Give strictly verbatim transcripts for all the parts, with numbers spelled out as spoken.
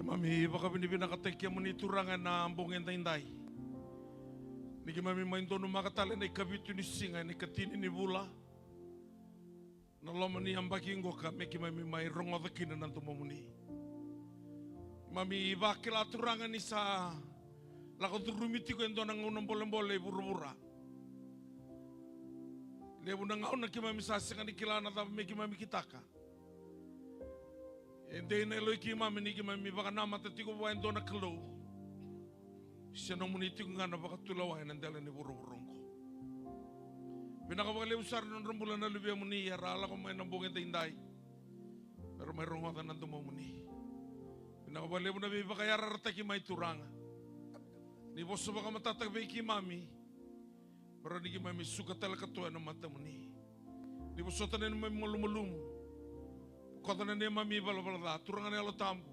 Keimami vakavinavinakataki kemuni Turaga ena bogi edaidai. Ni keimami mai donumaka tale na ikavitu ni siga ena ikatini ni vula. Na loma ni yabaki qoka me keimami mai rogoca kina na domomuni. Keimami vakila Turaga ni sa lako curumi tiko e dua na gauna bolebole e vuravura. Levu na gauna keimami sa sega ni kila na cava me keimami kitaka. E dei na yalo i keimami ni keimami vakanamata tiko vua e dua na Kalou. Se nomuni tiko ga na vakatulewa ena dela ni vuravura oqo. Vinaka vakalevu sara na nodra bula na luvemuni era lako mai na bogi edaidai. Era mai rogoca na domomuni. Vinaka vakalevu na veivakayarayarataki mai Turaga. Ni vosa vakamatata vei keimami. Me rawa ni keimami suka tale ka toa ena matamuni. Ni vosota na neimami malumalumu. Bokoca na neimami ivalavala ca, Turaga na Yalo Tabu.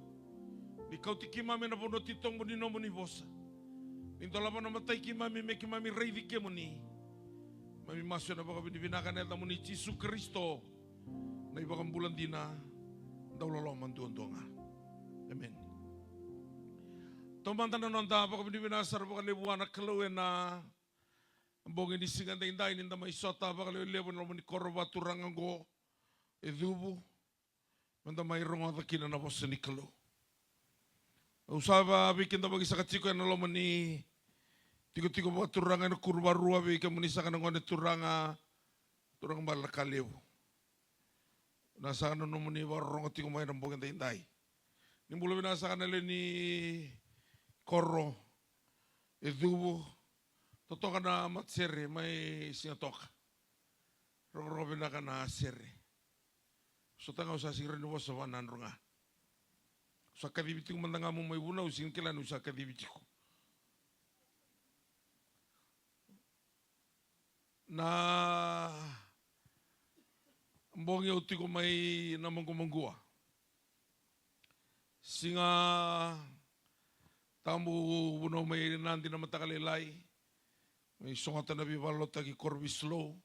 Ni kauti keimami ena vanua titobu ni nomuni vosa. Ni dolava na matai keimami me keimami raici kemuni. Keimami masu ena vakavinavinaka ena yacamuni Jisu Karisito, na iVakabula dina, dauloloma duadua ga. Emeni. Taumada na noda vakavinavinaka sara vakalevu vua na Kalou ena bogi ni siga edaidai ni da mai sota vakalevulevu ena loma ni koro vakaturaga oqo e Cuvu, me da mai rogoca kina na vosa ni Kalou. Au sa va veikidavaki saka tiko ena loma ni tikotiko vakaturaga ena Kuruvarua vei kemuni saka na gone turaga, turaga bale na ka levu. Na saka na nomuni vakarorogo tiko mai na bogi edaidai. Ni bula vinaka saka na lewe ni koro e Cuvu, totoka na matasere mai Sigatoka. Rogorogo vinaka na sere. Sota ga au sa sega ni vosa vanadru ga. Au sa kacivi tiko mada ga mo mai vunau, sega ni kila niu sa kacivi tiko. Na bogi au tiko mai Namaqumaqua. Siga Tabu, vunau mai Nadi na mataka lailai. Mai sogota na veivakalotutaki koro veisilou.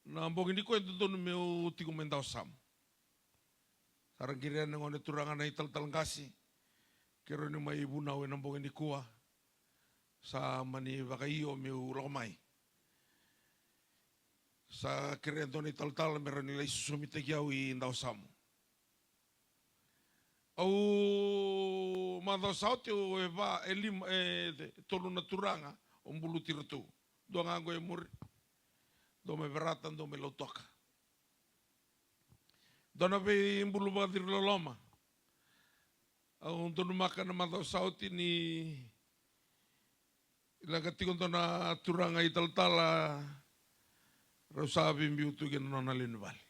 Na bogi nikua e dodonu meu tiko mai Dawasamu. Sa ra qiri yani na gone turaga na italatala qase. Keirau ni mai vunau ena bogi nikua. Sa mani vakaio meu lako mai. Sa kerea e dua na italatala me rawa ni lai sosomitaki au i Dawasamu. Au macawa sa oti au e va, e lima, e tolu na turaga au buluti iratou. Dua ga qo e muri. Dua mai Verata, dua mai Lautoka. Dua na veibulu vakaciriloloma. Au donumaka na macawa sa oti ni leqa tiko dua na turaga italatala, rau sa veibiu tu kei na nona lewe ni vale.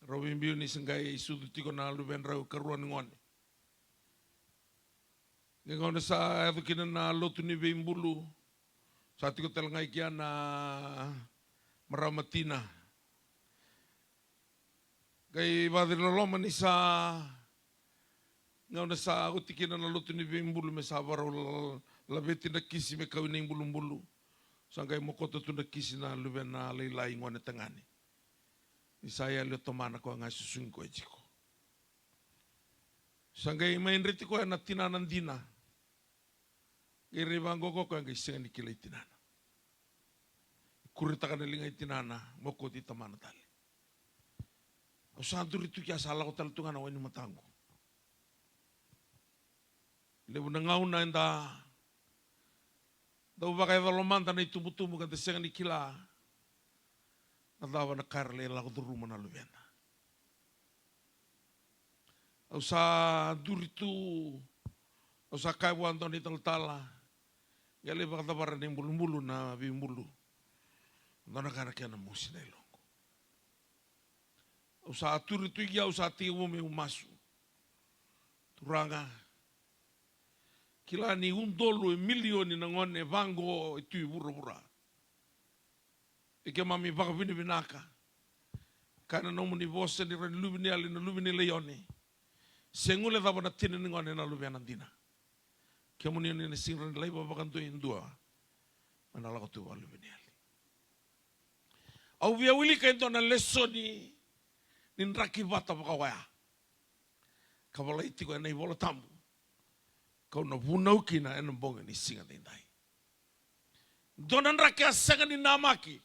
Rau veibiu ni se qai sucu tiko na luvedrau karua ni gone. Qai gauna sa yaco kina na lotu ni veibulu, sa tiko tale ga i kea na marama tina. Qai vakaciriloloma ni sa gauna sa oti kina na lotu ni veibulu me sa vakarau la-, laveti na kisi me kau i na ibulubulu. Sa qai mokota tu na kisi na luvena lailai gone tagane. Ni sa yali o tamana koya ga e susugi koya tiko. Sa qai mai dreti koya na tinana dina. Qai rai vaqo o koya qai sega ni kilai tinana. Kuretaka na liga i tinana, mokoti tamana tale. Au sa duri tu kea sa lako tale tu ga na wainimata qo. Levu na gauna eda dau vakayaco lomada na itubutubu ka da sega ni kila na cava na ka era lai lako curuma na luveda. Au sa duri tu, au sa kaya vua dua na italatala, qai lai vakacavara na ibulubulu na veibulu. Dua na ka na kena mosi na yaloqu. Au sa turi tu i kea, au sa tekivu meu masu. Turaga, kila ni udolu e milioni na gone vaqo e tu i vuravura. E keimami vakavinavinaka. Kaya na nomuni vosa ni rawa ni luve ni yali na luve ni laione. Se gole cava na tina ni gone na luvena dina. Kemuni oni na sega ni rawa ni laiva vakadua e dua. Mai na lako tu vakaluve ni yali. Au via wilika e dua na lesoni ni draki vata vakaoya. ka volai tiko ena iVola Tabu, kau na vunau kina ena bogi ni siga daidai. Dua na draki a sega ni namaki,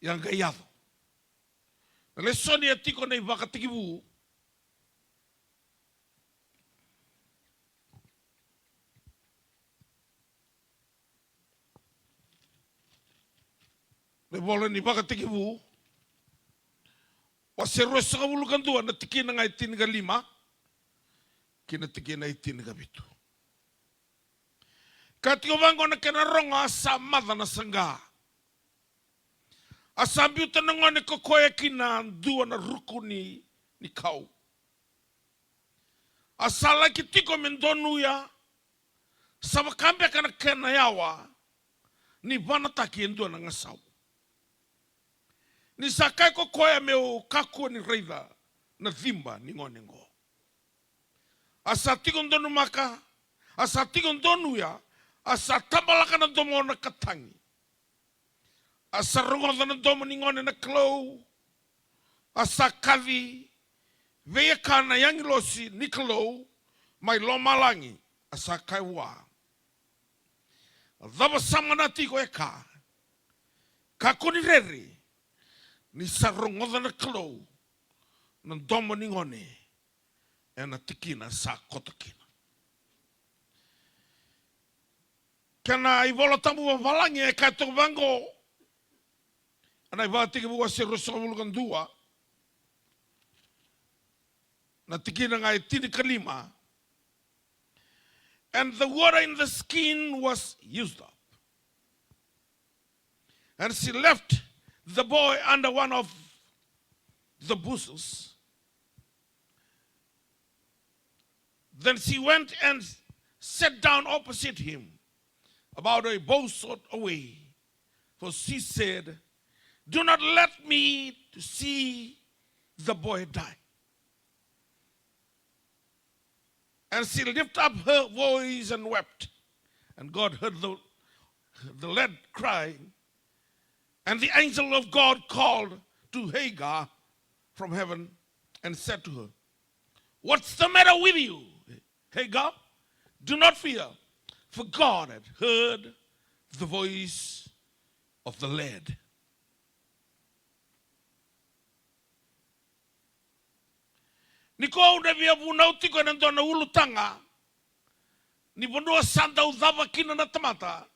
ia qai yaco. Na lesoni e tiko na iVakatekivu, na ivola ni Vakatekivu, wase ruasagavulu ka dua, na tikina ga e tinikalima ki na tikina e tinikavitu. Ka tiko vaqo na kena rogo: A sa maca na saqa, a sa biuta na gone ko koya ki na dua na ruku ni, ni kau. A sa laki tiko me donuya, sa vaka beka na kena yawa ni vanataki e dua na gasau. Ni sa kaya ko koya, me'u kakua ni raica na ciba ni gone oqo. A sa tiko donumaka, a sa tiko donuya, a sa tabalaka na domona ka tagi. A sa rogoca na domo ni gone na Kalou. A sa kaci vei Eka na agilosi ni Kalou mai lomalagi, a sa kaya vua: A cava sa mana tiko Eka? Kakua ni rere, ni sa rogoca na Kalou na domo ni gone ena tikina sa koto kina. Kena iVola Tabu vavalagi e kaya toka vaqo, ena iVakatekivu wase ruasagavulu ka dua, na tikina ga e tinikalima: And the water in the skin was used up. And she left the boy under one of the bushes. Then she went and sat down opposite him, about a bowshot away. For she said, "Do not let me to see the boy die." And she lifted up her voice and wept. And God heard the, the lad cry. And the angel of God called to Hagar from heaven and said to her, "What's the matter with you, Hagar? Do not fear, for God had heard the voice of the lad." Nikua au na via vunau tiko ena dua na ulutaga ni vanua sa dau cava kina na tamata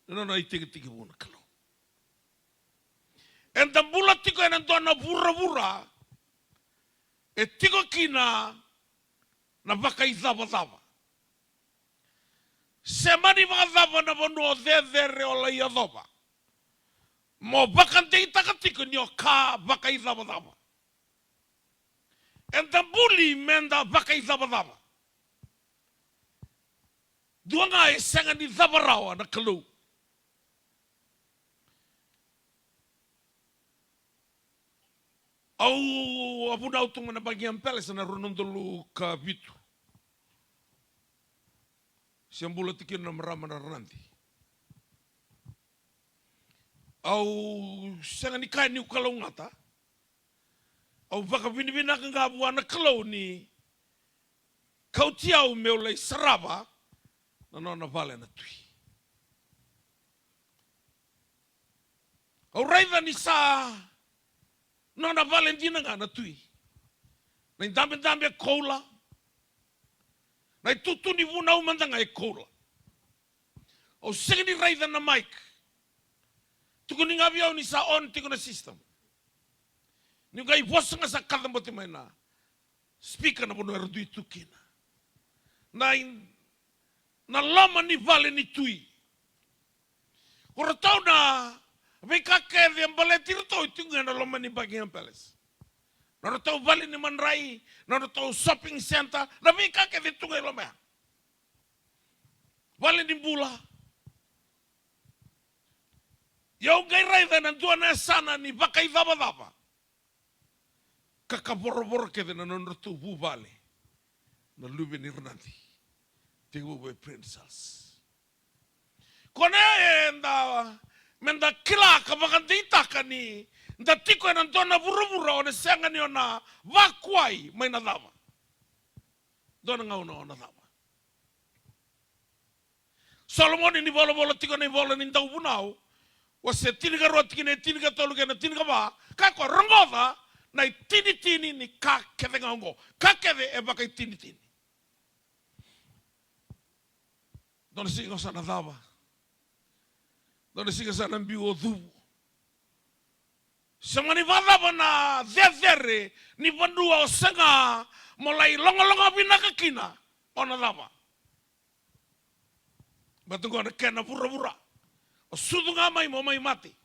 na nona itekitekivu na Kalou. Eda bula tiko ena dua na vuravura e tiko kina na vakaicavacava. Se mani vakacava na vanua o cecere o lai yacova, mo vakadeitaka tiko ni o ka vakaicavacava. Eda buli meda vakaicavacava. Dua ga e sega ni cava rawa na Kalou. Au a vunau tu mai na Buckingham Palace na rua na udolu ka vitu. Se bula tiko kina na marama na Ranadi. Au sega ni kaya niu kalougata. Au vakavinavinaka ga vua na Kalou ni kauti au meu lai sarava na nona vale na tui. Au raica ni sa nona vale dina ga na tui. Na idabedabe e koula. Na itutu ni vunau mada ga e koula. Au sega ni raica na mic. Tukuni ga vei au ni sa on tiko na system. Niu qai vosa ga sa kacabote mai na speaker na vanua era dui tu kina. Na, na loma ni vale ni tui. Ko ratou na veika kece e baleti iratou e tu ga ena loma ni Buckingham Palace. Na ratou vale ni madrai, na ratou shopping center, na veika kece e tu ga e loma ya. Vale ni bula. Ia au qai raica ena dua na yasana ni vakaicavacava. Ka kavoravora kece na nodratou vuvale na luve ni Ranadi. Tekivu vei Prince Charles. Ko na eda, meda kila ka vakadeitaka ni Da tiko ena dua na vuravura o na sega ni o na vakuai mai na cava. Dua na gauna o na cava. Solomoni ni volavola tiko na ivola ni Dauvunau, wase tinikarua, tikina e tinikatolu kei na tinikava, kaya o koya, rogoca na itinitini ni ka kece ga oqo. Ka kece e vakaitinitini. Dua na siga o sa na cava. Dua na siga sa na biu o cuvu. Se mani vakacava na cecere ni vanua o saga mo lai logaloga vinaka kina, o na cava. Baleta oqo na kena vuravura. O sucu ga mai mo mai mate.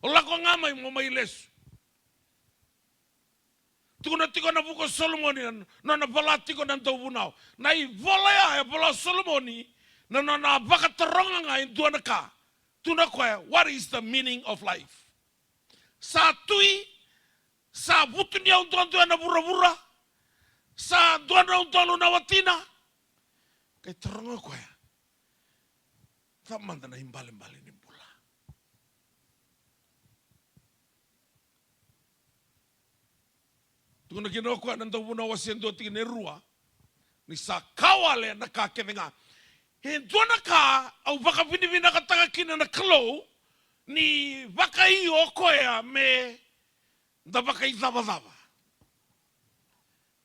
O lako ga mai mo mai lesu. Tukuna tiko na vuku o Solomoni, na nona vola tiko na Dauvunau. Na ivola ya e vola o Solomoni, na nona vakataroga ga e dua na ka. Tukuna o koya, what is the meaning of life? Sa tui, sa vutuniyau duadua ena vuravura, sa dua na udolu na watina. Qai taroga o koya, cava mada na ibalebale ni bula? Tukuna kina o koya na Dauvunau wase dua tikina e rua, ni sa ka wale na ka kece ga. E dua na ka au vakavinavinakataka kina na Kalou, ni vakaio o koya me da vakaicavacava.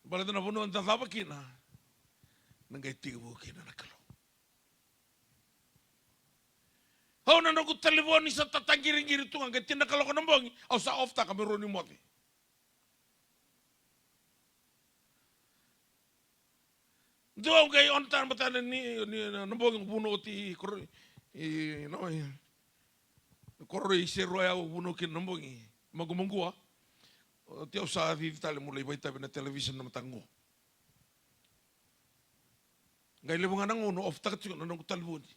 Baleta na vanua da cava kina, na qai tekivu kina na Kalou. Au na noqu talevoni sa tataqiriqiri tu ga, qai tini na kaloko na bogi, au sa off-taka me rawa ni moce. Dua au qai on-taka mada ni, ni, na, na bogi au vunau oti i koro, i, na, i, na koro i Serua ya au vunau kina na bogi. Magumagua. Oti au sa cici tale meu lai vakaitavi ena television na mataka qo. Qai levu ga na gauna off-taka tiko na noqu talevoni.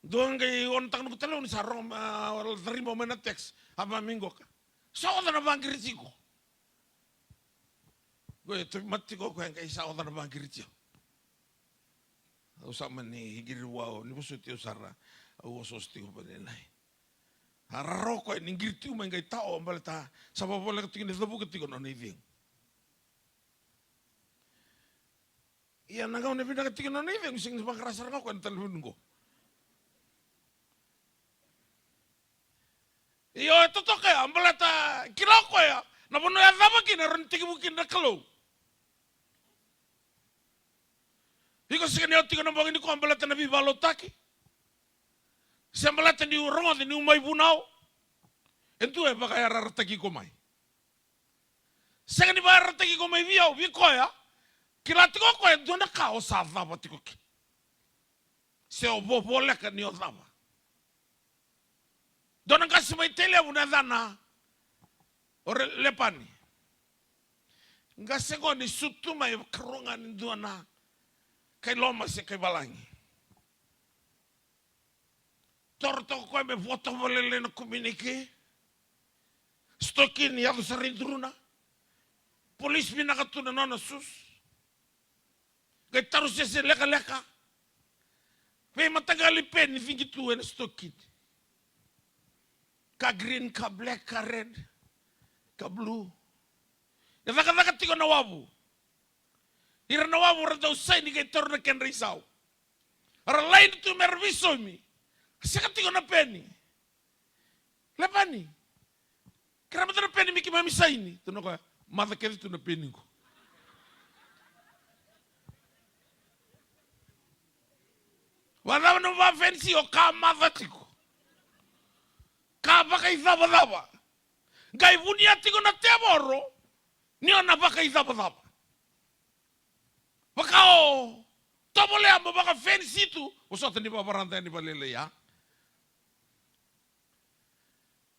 Dua qai on-taka noqu talevoni sa rogo, a, cariba mai na text. A, mai qo ka. Sa oca na vaqiriti qo. Qo e tauvimate tiko o koya qai sa oca na vaqiriti. Au sa mani qiri vua, ni vosoti au sara. Au osooso tiko vakavinaka. A rarawa o koya ni qiri tiko mai qai tao, baleta sa vakavoleka tiko ni cavuka tiko na nona icegu. Ia na gauna e vinaka tiko na nona icegu, sega ni vaqara sara ga o koya na talevoni qo. Io, e totoka ya, baleta kila o koya na vanua e cava kina, e rawa ni tekivu kina na Kalou. Iko sega ni yawa tiko na bogi nikua baleta na veivakalotutaki, se baleta niu rogoca niu mai vunau. E dua e vakayarayarataki iko mai. Sega ni vakayarayarataki iko mai vei au, vei koya. Kila tiko o koya e dua na ka o sa cava tiko kina, se o vo-, voleka ni o cava. Dua na qase mai Tailevu na yacana o Re-, Lepani. Qase qo ni sucu mai, vakarua ga ni dua na kai loma se kai valagi. Toro toka o koya me vo toka vakalailai na community. Sitoki ni yaco sara i duruna. Polisi vinaka tu na nona susu. Qai tarusese lekaleka. Veimataqali peni ciqi tu ena sitoki. Ka green, ka black, ka red, ka blue. E cakacaka tiko na wavu. Ira na wavu ra dau saini qai taura na kedra isau. Ra laini tu mera veisaumi. Sega tiko na peni. Lepani. Kerea mada na peni me keimami saini. Tukuna o koya, maca kece tu na peni qo. Vakacava na vakafenisi, o ka maca tiko. Ka vakaicavacava. Qai vunia tiko na tevoro ni o na vakaicavacava. Vaka o tovolea mo vakafenisi tu, vosota ni vakavarada yani vakalailai ya.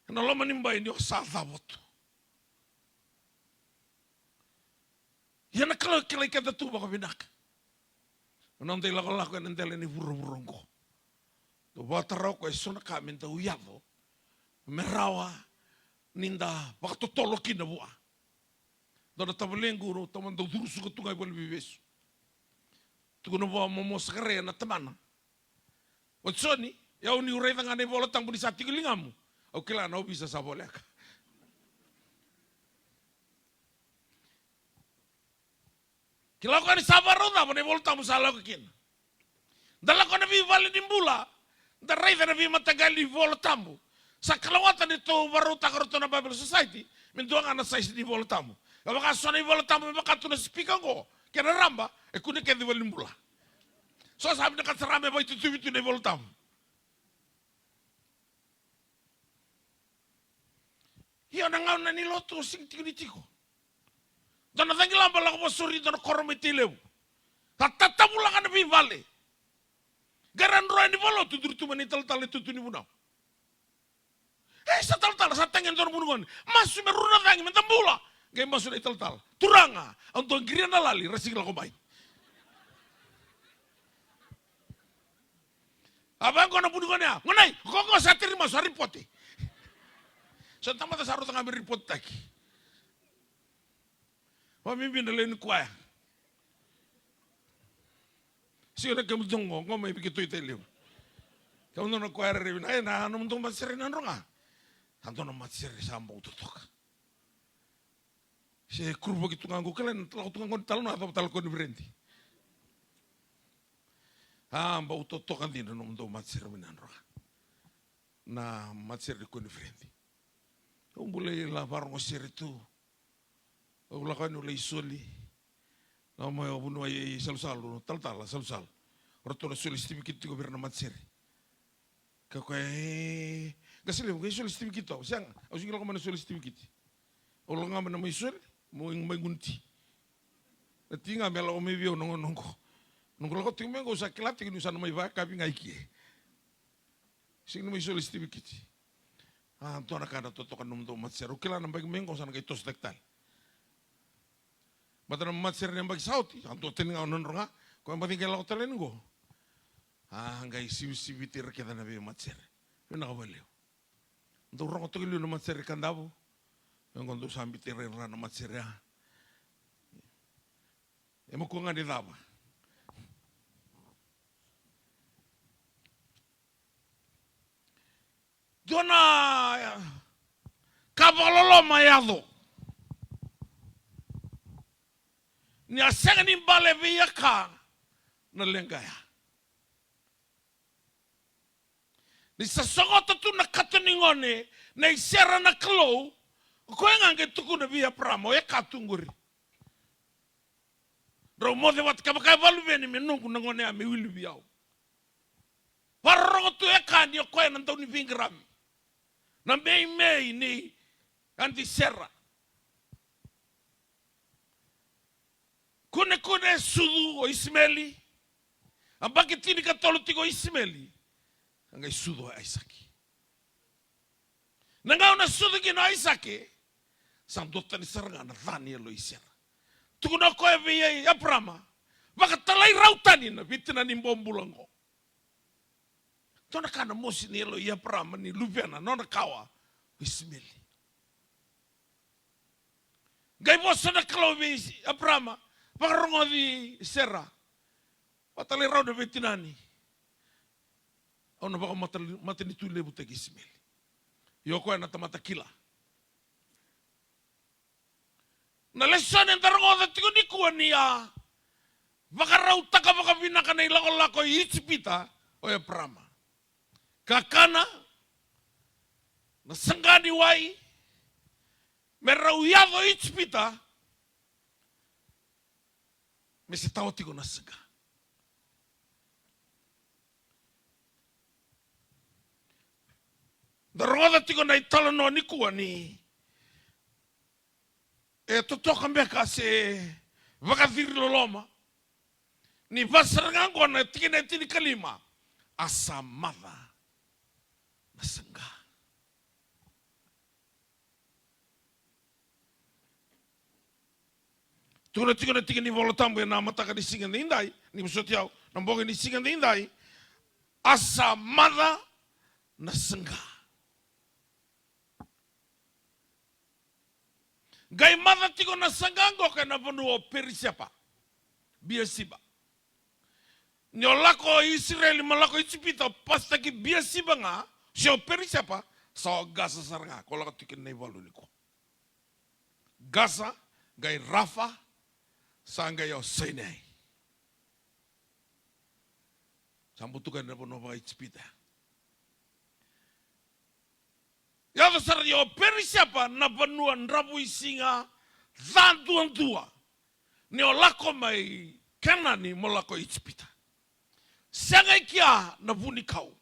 Ena loma ni bai ni o sa cava tu. Ia na Kalou e kilai keda tu vakavinaka. Na noda ilakolako ena dela ni vuravura oqo. Dau vakatara o koya eso na ka me dau yaco, me rawa ni da vakatotolo kina vua. Dua na tavalequ, na tamana dau curu suka tu ga i valeniveivesu. Tukuna vua o Momo Sakaraia na tamana, Watisoni, Ia au niu raica ga na iVola Tabu ni sa tiko i ligamu, au kila na ovisa sa voleka. Kila o koya ni sa vakarau cava na iVola Tabu sa lako kina. Da lako na veivale ni bula, da raica na veimataqali iVola Tabu. Sa kalawata ni tou vakarautaka o ratou na Bible Society me dua ga na size ni iVola Tabu. E vaka so na iVola Tabu me vaka tu na sipika oqo kei na raba, e kune kece i vale ni bula. So sa vinakata sara me vakaitutuvi tu na iVola Tabu. Io, na gauna ni lotu o sega tiko ni tiko. Dua na cagilaba lako vakasori dua na koro mai Tailevu. Sa tatavulaka na veivale. Qai ra droya ni valotu, duri tu mai na italatala e tutu ni vunau. E, sa talatala, sa tagi e dua na vunigone. Masu me ruru na cagi, me da bula. Qai masu na italatala. Turaga, au dau qiria na lali, ra sega ni lako mai. A vaqo na vunigone ya. Gonai, ko qo sa teri masu, a ripote. So tamata sa rauta ga me ripotitaki. Vakabibi na lewe ni kuaya. Sega na kemudou qo, qo mai vei keitou i Tailevu. Kemudou na kuaya rairai vinaka, e, na nomudou matasere Nadroga. Sa dua na matasere sa bau totoka. Se kuruvaki tu ga qo, kila na lako tu ga qo ni talanoa, yacova tale koniferedi. A, bau totoka dina na nomudou matasere mai Nadroga. Na matasere ni koniferedi. Au bula i la vakarogo sere tu. Au lako yani au lai soli. Lako mai au vanua i Salusalu, talatala Salusalu. O ratou na soli sitivikiti tiko vei ira na matasere. Ka koya, e, qase levu, qai soli sitivikiti tu. Sega, au sega ni lako mai na soli sitivikiti. Au lako ga mai na mai soli, mo mai gunu ti. Na ti ga me lako mai vei au na gauna oqo. Noqu lako tiko mai qo au sa kila tiko niu sa na mai vakayakavi ga i ke. Sega ni mai soli sitivikiti. A, dua na ka na totoka na nomudou matasere. Au kila na yabaki mai qo sa na qai tosotaki tale. Baleta na matasere na yabaki sa oti, a duatani ga o Nadroga. Koya baci qai lako tale yani qo. A, qai sivisiviti ira kece na veimatasere. Vinaka vakalevu. Dou rogo toka i liu na matasere i Kadavu. Ia qo dou sa biuti ira na matasere ya. E makua ga ni cava. Dua na ka vakaloloma e yaco. Ni a sega ni bale vei Aka na leqa ya. Ni sa sogota tu na kato ni gone, na isera na Kalou, o koya ga qai tukuna vei Eparama, o Aka tu qori. Drau moce vata kevaka e vakaluveni me noqu na gone ya me wili vei au. Vakarorogo tu o Aka ni o koya na dau ni veiqaravi. Na meimei ni Anti Sera. Kunekune sucu o Isimeli. Yabaki tinikatolu tiko o Isimeli. A qai sucu o Aisake. Na gauna sucu kina o Aisake, sa duatani sara ga na ca ni yaloi Sera. Tukuna o koya vei Eparama, vakatalai rau tani na veitinani bobula oqo. Dua na ka na mosi ni yalo i Eparama ni luvena, nona kawa o Isimeli. Qai vosa na Kalou vei Eparama, vakarogoci Sera. Vakatalai rau na veitinani. Au na vakamatanitu levutaki Isimeli. Ia o koya na tamata kila. Na lesoni eda rogoca tiko nikua ni a vakarautaka vakavinaka na ilakolako i Ijipita o Eparama. Kakana, na saqa ni wai, me rau yaco i Ijipita, me se tawa tiko na saqa. Da rogoca tiko na italanoa nikua ni e totoka beka se vakaciri loloma. Ni vaka sara ga oqo na tikina e tinikalima, a sa maca na saqa. Tukuna tiko na tiki ni Vola Tabu ena mataka ni siga edaidai, ni vosoti au, na bogi ni siga edaidai, a sa maca na saqa. Qai maca tiko na saqa oqo ena vanua o Perisepa, Biasiba. Ni o lako o Isireli mo lako i Ijipita, o pasitaki Biasiva ga, se o Perisepa, sa o Gasa sara ga, ko lako tiko kina na ivalu nikua. Gasa, qai Rafa, sa qai o Sainai. Sa butuka na vanua vaka Ijipita. Yaco sara i o Perisepa na vanua dravuisiga ca duadua. Ni o lako mai Kenani mo lako i Ijipita. Sega i kea na vunikau.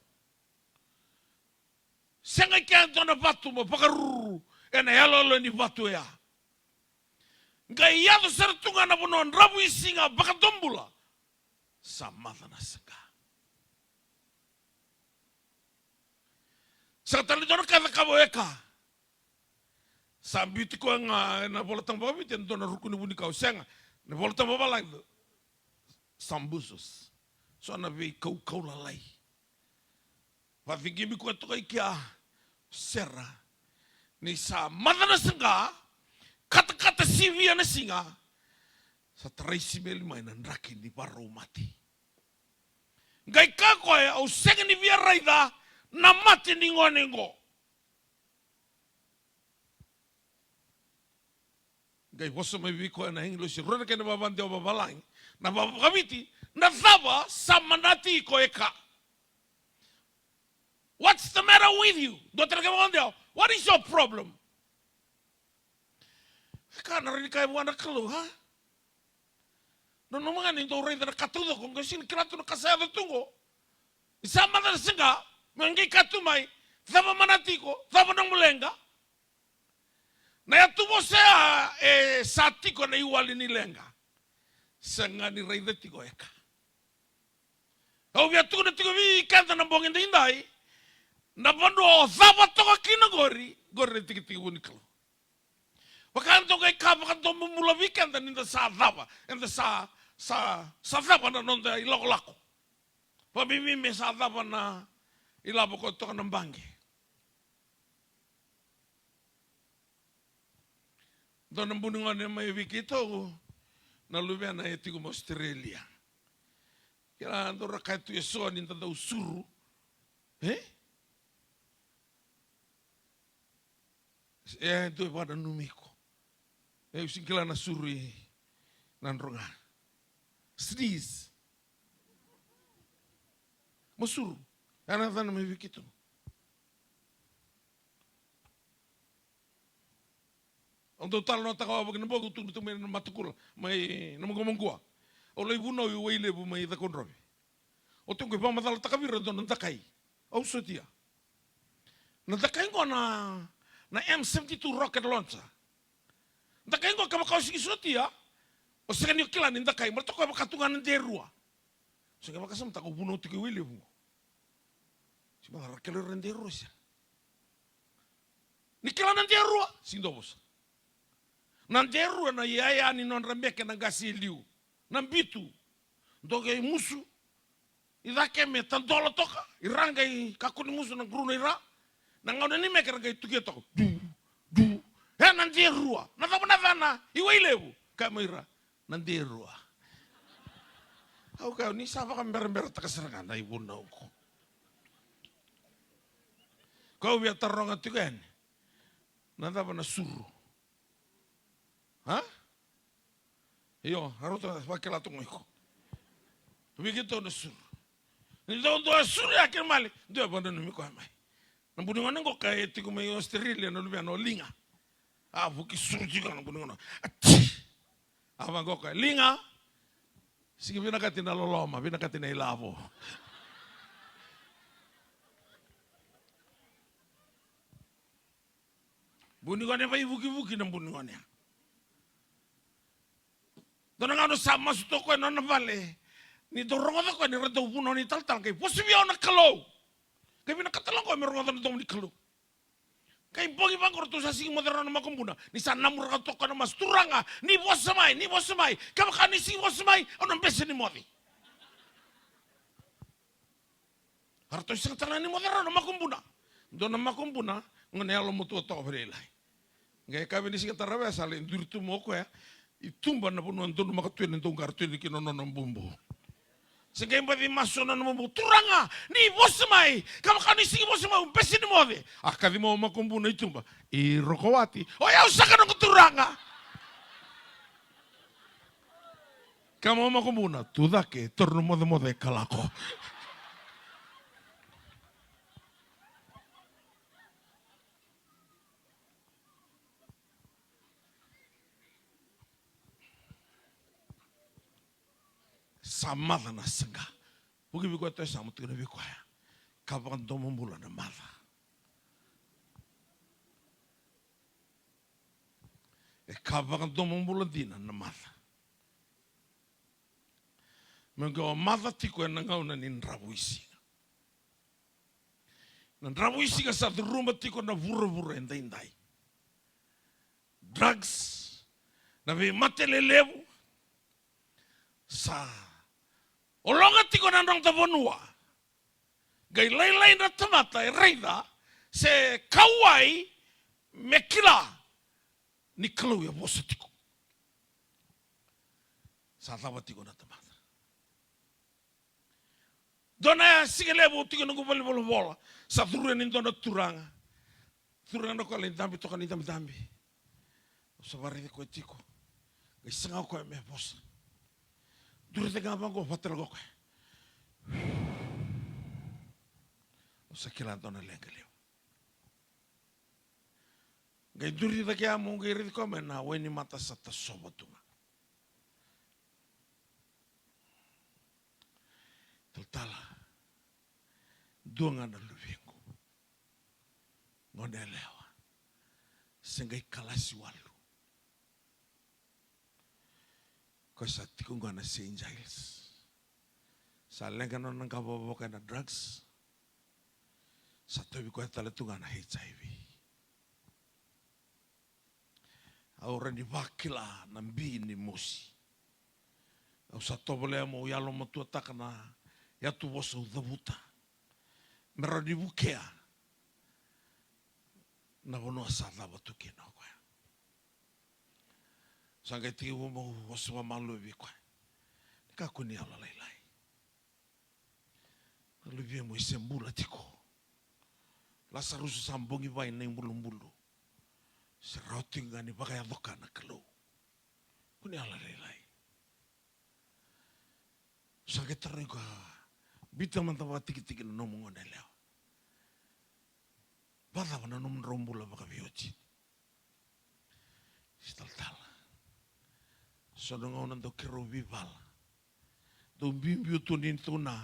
Sega i kea e dua na vatu mo vakaruru ena yaloyalo ni vatu oya. Qai yaco sara tu ga na vanua dravuisiga vakadobula. Sa maca na saqa. Sega tale ni dua na ka e cakava o Eka. Sa biuti koya ga ena iVolatabu vakaViti e dua na ruku ni vunikau, sega. Na iVolatabu vakavalagi, sambusos. So na veikaukau lalai. Vakacegemi koya toka i kea o Sera. Ni sa maca na saqa, katakata sivia na siga, sa tarai Isimeli mai na draki ni varau mate. Qai kaya o koya, au sega ni via raica na mate ni gone qo. Qai vosa mai vei koya na agilosi, rua na kena vakadewa vakavalagi, na vaka-, vakaViti, na cava sa manati iko Eka? What's the matter with you? Dua tale na kena vakadewa, what is your problem? Eka, na rawa ni kaya vua na Kalou, ha? Nanuma ga ni dou raica na ka taucoko, qai sega ni kila tu na ka sa yaco tu qo. Ni sa maca na saqa, me qai kaya tu mai, cava manati iko, cava nomu leqa? Na yatuvosa ya e sa tiko na iwali ni leqa. Sega ni raica tiko Eka. Au via tukuna tiko vei keda na bogi daidai, na vanua o cava toka kina qori, qori na itekitekivu ni Kalou. Vaka dou qai ka vakadomobula vei keda ni da sa cava, eda sa, sa, sa cava na noda ilakolako. Vakabibi me sa cava na ilavo ko toka na baqe. Dua na buni gone mai vei keitou, na luvena e tiko mai Australia. Kila dou ra kaya tu eso ni da dau suru. E? E, dou e vakananumi iko. E, au sega ni kila na suru i Nadroga. Sneeze. Mo suru. E na yacana mai vei keitou. Au dau talanoataka wavoki na bogi, au tukuna tu mai na Matakula, mai na Maguamaguwa. Au lai vunau i Wailevu mai Cakaudrove. Au tekivu vakamacalataka vei ira e dua na dakai au sotia. Na dakai qo na, na M seventy-two rocket launcher. Dakai qo kevaka o sega ni sotia, o sega ni kila ni dakai, baleta o koya vaka tu ga na derua. Sega ni vakasamataka au vunau tiko i Wailevu qo. Sega ni vaka ra kele ira na derua se. Ni kila na derua, sega ni dua vosa. Na derua na iyaya ni nodra meke na qase e liu. Na bitu. Dou qai musu. I cake me tadola toka. I ra qai kakua ni musu na quruna i ra. Na gauna ni meke ra qai tukia toka. Du, du. E na derua. Na cava na yacana i Wailevu? Kaya mai ira. Na derua. Au kaya, ni sa vakaberaberataka sara ga na ivunau qo. Ko au via taroga tiko yani. Na cava na suru? A? Io, a rauta vakila tu ga iko. Vei keitou na suru. Ni dau dua suru ya kina mali, dua e vakananumi koya mai. Na buni gone qo ka e tiko mai Australia na luvena o Liga. A vuki suru tiko na buni gone. Ati! A vaqo koya, Liga, sega ni vinakati na loloma, vinakati na ilavo. Buni gone vaivukivuki na buni gone ya. Dua na gauna sa masu toka o koya na nona vale. Ni dau rogoca o koya ni ra dau vunau na italatala, qai vosa vei au na Kalou. Qai vinakata tale o koya me rogoca na domo ni Kalou. Qai bogi vaqo ratou sa sega ni moce rawa na makubuna. Ni sa namuraka toka na masu, Turaga, ni vosa mai, ni vosa mai. Kevaka ni sega ni vosa mai, au na bese ni moce. A ratou sega tale ga ni moce rawa na makubuna. Dua na makubuna, gone yalomatua toka vakalailai. Qai kaya vei na siga tarava ya sa lai duri tu mai o koya i tuba na vanua donumaka tu yani, dau qara tu yani kina na nona bubu. Se qai baci masu na nomu bu, "Turaga, ni vosa mai. Ka vaka ni sigi vosa mai, u bese ni moce." A kaci mai o makubuna i tuba, "I Rokowati." "O yau saka noqu turaga." Ka mai o makubuna, "Tu cake, taura na mocemoce ka lako." Sa maca na saqa. Vuki vei koya, toa sa mo tukuna vei koya. Ka vakadomobula na maca. E ka vakadomobula dina na maca. Me qo maca tiko ena gauna ni dravuisiga. Na dravuisiga sa curuma tiko na vuravura edaidai. Drugs, na veimate lelevu, sa ologa tiko na noda vanua. Qai lailai na tamata e raica se kauwai me kila ni Kalou e vosa tiko. Sa cava tiko na tamata. Dua na siga levu au tiko noqu valenivolavola, sa curu yani dua na turaga. Curu yani o koya lai dabe toka ni dabedabe. Au sa vakaraici koya tiko. Qai saga o koya me vosa. Duri cake ga vaqo, vatala o koya. Au sa kila dua na leqa levu. Qai duri cake ya meu qai raici koya mai, na wainimata sa tasova tu ga. Talatala, dua ga na luvequ, gone yalewa, se qai kalasi walu. Koya sa tiko qo na Saint Giles. Sa leqa na nona qavokavoka ena drugs. Sa tauvi koya tale tu ga na H I V. Au rawa ni vakila na bi ni mosi. Au sa tovolea meu yalomatuataka na yatuvosa au cavuta me rawa ni vukea na vanua sa cava tu kina o koya. Sa qai tekivu meu vosa vakamalua vei koya. Ni kakua ni yalolailai. Na luvemu e se bula tiko. Lasarusu sa bogi vaya na ibulubulu. Se rawa tiko ga ni vakayaco ka na Kalou. Kua ni yalolailai. Sa qai tarogi koya, biuta mada vakatikitiki na nomu gone yalewa. Vakacava na nomudrau bula vakaveiwatini? Sa talatala, so na gauna dau keirau veivala, dau biubiu tu ni tu na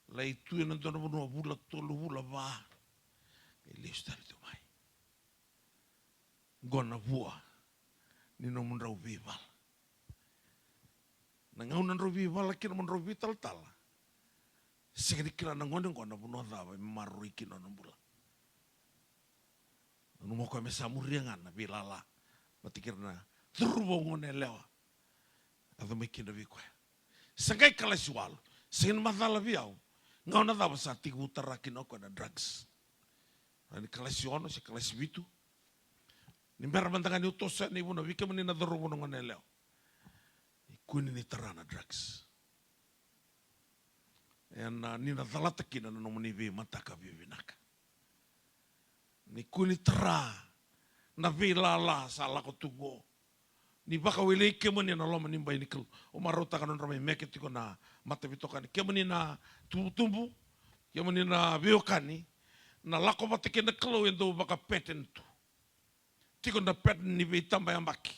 lai tu ena dua na vanua vula tolu, vula va, e lesu tale tu mai. Qo na vua ni nomudrau veivala. Na gauna drau veivala kina mo drau veitalatala, sega ni kila na gone qo na vanua cava e maroroi kina nona bula. Nanuma o koya me sa muria ga na veilala vata kei ira na cauravou gone yalewa. Yaco mai kina vei koya. Sa qai kalasi walu. Sega ni macala vei au. Gauna cava sa tekivu tara kina o koya na drugs. Ni kalasi ono se kalasi vitu. Ni bera mada ga niu toso yani na ivunau vei kemuni na cauravou na gone yalewa. Ni kua ni tara na drugs. Ena, ni na calata kina na nomuni veimataka veivinaka. Ni kua ni tara na veilala sa lako tu qo. Ni vakawelei kemuni ena loma ni bai ni Kalou. Au marautaka nodra mai meke tiko na mataveitokani. Kemuni na tubutubu, kemuni na veiwekani, na lako vata kei na Kalou e dau vaka pattern tu. Tiko na pattern ni veitabayabaki.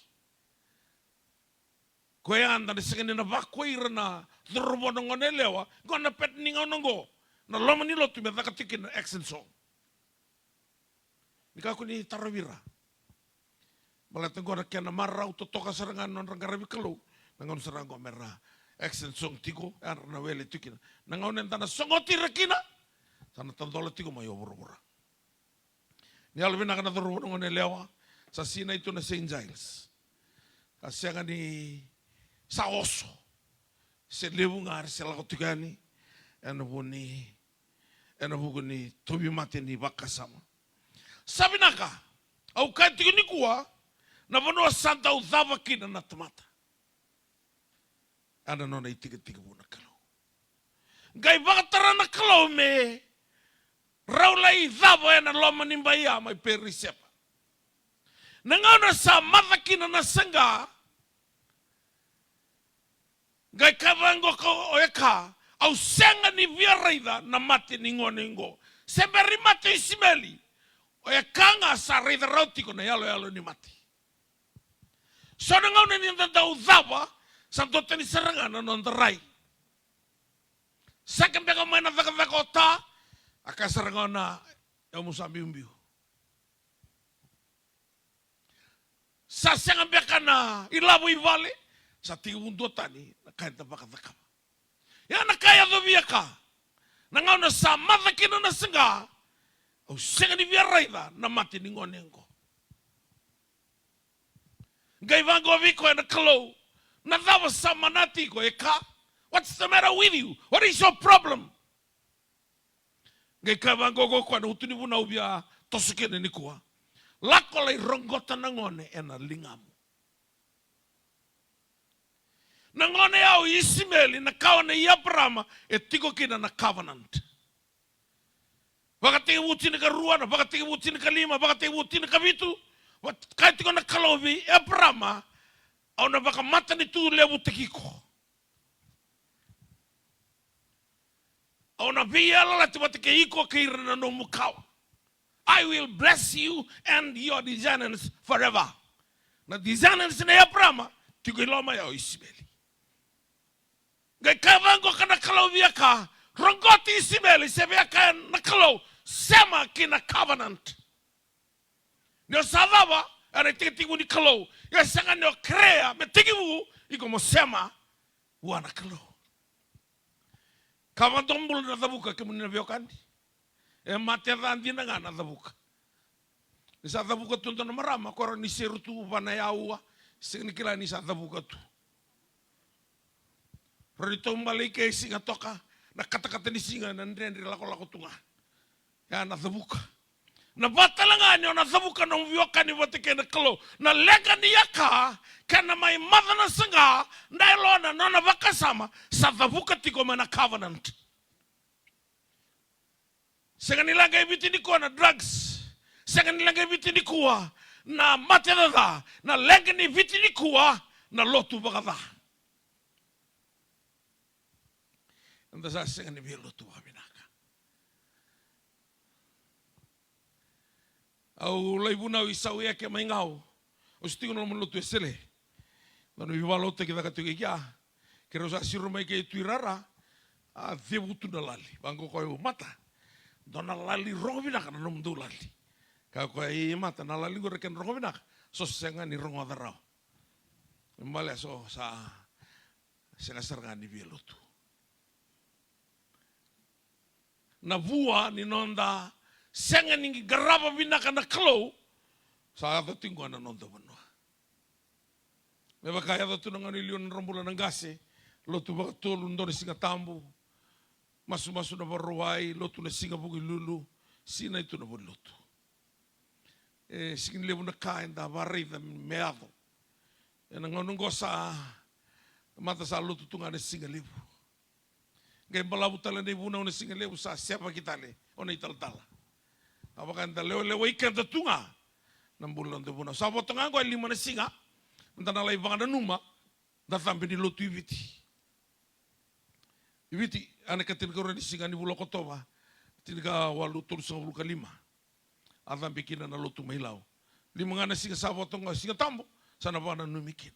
Koya eda na sega ni na vakuai ira na cauravou na gone yalewa, qo na pattern ni gauna qo. Na loma ni lotu me caka tiko kina action song. Ni kakua ni tarovi ira. Baleta qo na kena marau totoka sara ga na nodra qaravi Kalou. Na gauna sara ga qo me ra action song tiko, era na wele tiko kina. Na gauna eda na sogoti ira kina, sa na tadola tiko mai o vuravura. Ni yalovinaka na cauravou na gone yalewa, sa sinai tu na Saint Giles. Sa sega ni sa oso. Se levu ga era se lako tiko yani, ena vuku ni, ena vuku ni tauvimate ni vakasama. Sa vinaka, au kaya tiko nikua, na vanua sa dau cava kina na tamata. Ena nona itekitekivu na Kalou. Qai vakatara na Kalou me rau lai cava ena loma ni bai ya mai Perisepa. Na gauna sa maca kina na saqa, qai kaya vaqo o Eka, au sega ni via raica na mate ni gone oqo. Se bera ni mate o Isimeli, o Eka ga sa raica rawa tiko na yaloyalo ni mate. So na gauna ni da dau cava, sa dua tani sara ga na noda rai. Sega beka mai na cakacaka o ta, a kaya sara ga o Na, au mo sa biubiu. Sa sega beka na ilavo i vale, sa tekivu duatani na ka eda vakacakava. Ia na ka e yaco vei Eka, na gauna sa maca kina na saqa, au sega ni via raica na mate ni gone oqo. Qai vaqo vei koya na Kalou, na cava sa manati iko Eka? What's the matter with you? What is your problem? Qai kaya vaqo ko koya na utu ni vunau via toso kina nikua. Lako lai roqota na gone ena ligamu. Na gone ya o Isimeli, na kawa nei Eparama, e tiko kina na covenant. Vakatekivu tinikarua, na Vakatekivu tinikalima, Vakatekivu tinikavitu. Vaka-, kaya tiko na Kalou vei Eparama, au na vakamatanitu levutaki iko. Au na veiyalayalati vata kei iko kei ira na nomu kawa. I will bless you and your descendants forever. Na descendants nei Eparama, tiko i loma ya o Isimeli. Qai kaya vaqo ka na Kalou vei Eka, roqoti Isimeli, se vei Eka na Kalou, sema ki na covenant. Ni o sa cava ena itekitekivu ni Kalou, ia sega ni o kerea me tekivu, iko mo sema vua na Kalou. Ka vakadua bula na cavuka, kemuni na veiwekani. E mate ca dina ga na cavuka. Ni sa cavuka tu dua na marama, ko rawa ni seru tu va na yaua, sega ni kila ni sa cavuka tu. Rawa ni taubale i ke e siga toka, na katakata ni siga na dredre lakolako tu ga. Ya na cavuka. Na vaka tale ga ni o na cavuka na nomu veiwekani vata kei na Kalou. Na leqa ni Eka, kena mai maca na saqa, na yalona, na nona vakasama, sa cavuka tiko mai na covenant. Sega ni leqa e Viti nikua na drugs. Sega ni leqa e Viti nikua na mate caca. Na leqa ni Viti nikua na lotu vakaca. Eda sa sega ni via lotu vakavinaka. Au lai vunau i Sauyake mai Gau. Au se tiko na loma ni lotu e Sele. Dua na veivakalotutaki caka tiko i kea. Keirau sa siro mai kei Tui Rara. A cevu tu na lali. Vaqo koya, "Mata, dua na lali rogo vinaka na nomudou lali." Kaya o koya, "I Mata, na lali qori kena rogo vinaka, so sega ni rogoca rawa." Balea so sa sega sara ga ni via lotu. Na vua ni noda sega ni qarava vinaka na Kalou, sa yaco tiko qo na noda vanua. Me vaka yaco tu na gauna i liu na nodra bula na qase, lotu vakatolu, dua na Siga Tabu, masumasu na Vakarauwai, lotu na Siga Vukelulu, sinai tu na valenilotu. E sega ni levu na ka eda vakaraica me yaco. Ena gauna oqo sa, Mata, sa lotu tu ga na Siga Levu. Qai balavu tale na ivunau na Siga Levu, sa sevaki tale o na italatala. A vaka eda lewelewai keda tu ga na bula na noda ivunau. Sa vo toka ga qo e lima na siga, da na lai vakananuma na cabe ni lotu i Viti. I Viti, ena ikatinikarua ni siga ni vula o Okotova, tinikawalu tolusagavulu ka lima. A cabe kina na lotu mai Lau. Lima ga na siga sa vo toka ga, Siga Tabu, sa na vakananumi kina.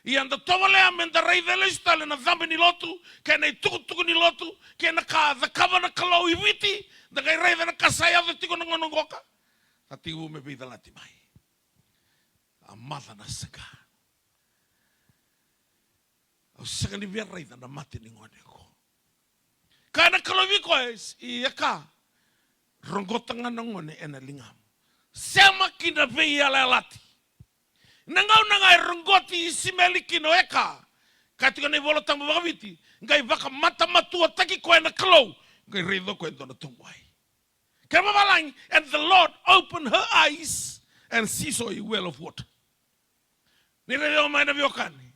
Ia da tovolea me da raica lesu tale na cabe ni lotu, kei na itukutuku ni lotu, kei na ka cakava na Kalou i Viti, da qai raica na ka sa yaco tiko na gauna qoka. Sa tekivu me veicalati mai. A maca na saqa. Au sega ni via raica na mate ni gone qo. Kaya na Kalou vei koya, "Eka, roqota ga na gone ena ligamu. Sema ki na veiyalayalati." Na gauna ga e roqoti Isimeli kina o Eka, ka tiko na iVola Tabu vakaviti, qai vakamatamatuataki koya na Kalou, qai raica o koya e dua na toboai. Kena vavalagi, "And the Lord opened her eyes, and she saw a well of water." Ni raica mai na veiwekani.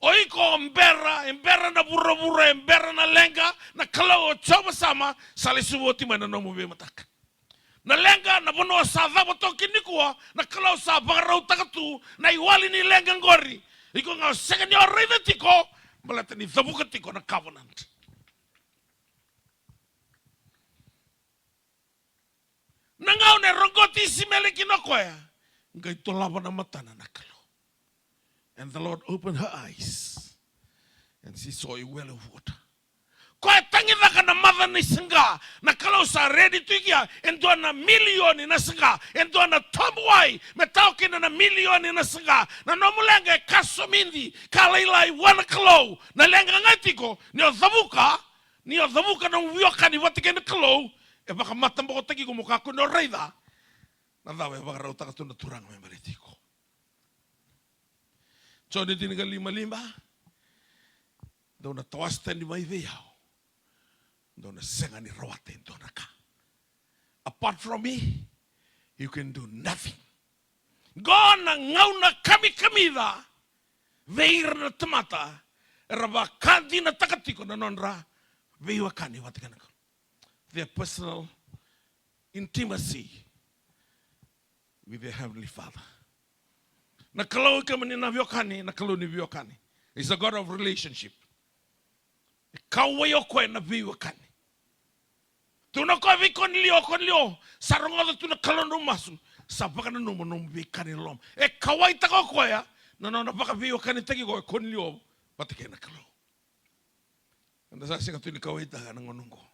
O iko o bera, e bera na vuravura, e bera na leqa, na Kalou o Jiova Sama sa lesuva oti mai na nomu veimataka. Na leqa, na vanua sa cava toka nikua, na Kalou sa vakarautaka tu na iwali ni leqa qori. Iko ga o sega ni o raica tiko, baleta ni cavuka tiko na covenant. Na gauna e roqoti Isimeli kina o koya, qai dolava na matana na Kalou. And the Lord opened her eyes. And she saw a well of water. Koya tagicaka na maca ni saqa, na Kalou sa redi tu i kea, e dua na milioni na saqa, e dua na tabu wai, me tao kina na milioni na saqa, na nomu leqa e ka somidi, ka lailai vua na Kalou, na leqa ga tiko, ni o cavuka, ni o cavuka na veiwekani vata kei na Kalou, e vakamatabokotaki iko mo kakua ni o raica na cava e vakarautaka tu na Turaga me baleti iko. Joni tinikalima lima, dou na tawase tani mai vei au, dou na sega ni rawata e dua na ka. Apart from me, you can do nothing. Qo na gauna kamikamica vei ira na tamata era vakadinataka tiko na nodra veiwekani vata kei na Kalou. Their personal intimacy with their Heavenly Father. Na Kalou, kemuni na veiwekani, na Kalou ni veiwekani. He's a God of relationship. E kauwai o koya na veiwekani. Tukuna o koya vei Konilio, o Konilio, sa rogoca tu na Kalou na nomu masu, sa vakananuma na nomu veika ni loloma. E kauwaitaka o koya na nona vakaveiwekanitaki koya o Konilio vata kei na Kalou. Eda sa sega tu ni kauwaitaka na gauna oqo.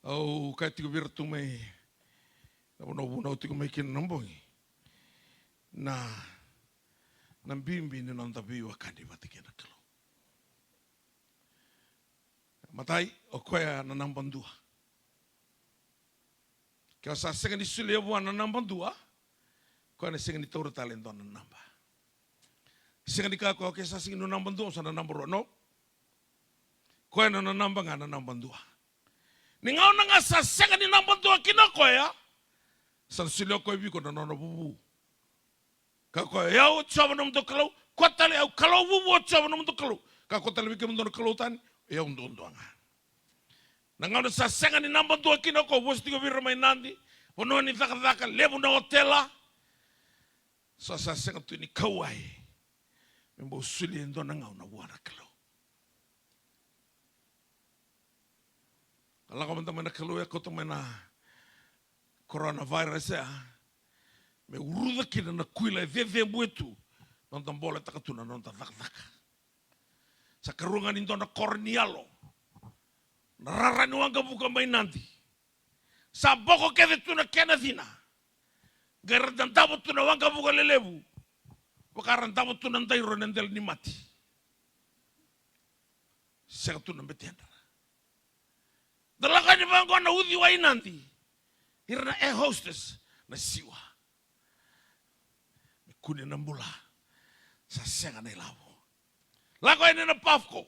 Au kaya tiko vei ira tu mai na vanua au vunau tiko mai kina na bogi, na, na bibi ni noda veiwekani vata kei na Kalou. Matai, o koya na naba dua. Ke o sa sega ni solia vua na naba dua, koya na sega ni taura tale e dua na naba. Sega ni kaya o koya, okay, sa sega ni naba dua, sa na naba rua. No. Koya na nona naba ga na naba dua. Ni gauna ga sa sega ni naba dua kina o koya, sa na solia o koya vei iko na nona vuvu. Kaya o koya, o yau o Jiova nomudou Kalou, koya tale, au Kalou vuvu o Jiova nomudou Kalou. Kaya o koya tale vei kemudou na kalou tani, o yau duadua ga. Na gauna sa sega ni naba dua kina o koya, vosa tiko vei ira mai Nadi, vanua ni cakacaka, levu na otela. Sa, sa sega tu ni kauwai me bau solia e dua na gauna vua na Kalou. Ka lako mada mai na Kalou e kauta mai na coronavirus ya, me uruca kina na kuila e cecebue tu, noda boletaka tu na noda cakacaka. Sa karua ga ni dua na koro ni yalo, na rara ni waqavuka mai Nadi. Sa boko kece tu na kena cina. Qai ra dadavo tu na waqavuka lelevu, vaka ra davo tu na dairo ena dela ni mati. Sega tu na betedra. Da lako yani vaqo na uciwai Nadi, ira na air hostess na siwa. Me kune na bula. Sa sega na ilavo. Lako yani na Pafco.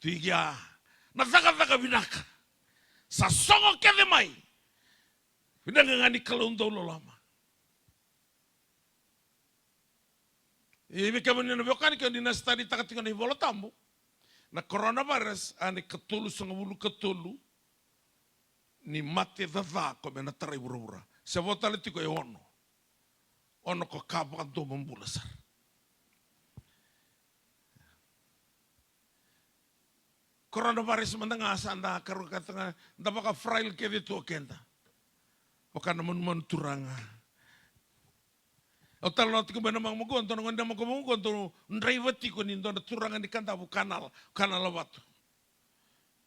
Tu i kea na cakacaka vinaka. Sa sogo kece mai. Vinaka ga ni Kalou dau loloma. E vei kemuni na veiwekani, ke ni na study taka tiko na iVola Tabu, na coronavirus a na ikatolusagavulu ka tolu ni mate caca ko me na tarai vuravura. Se vo tale tiko e ono. Ono ko ka vakadomobula sara. Coronavirus mada ga sa da karua ka taga, da vakafrail kece tu o keda. Vaka na manumanu turaga. Au talanoa tiko mai na makumaku, dua na gone na makumaku, dua draiva tiko ni dua na turaga ni Kadavu, Kanala, Kanala Vatu.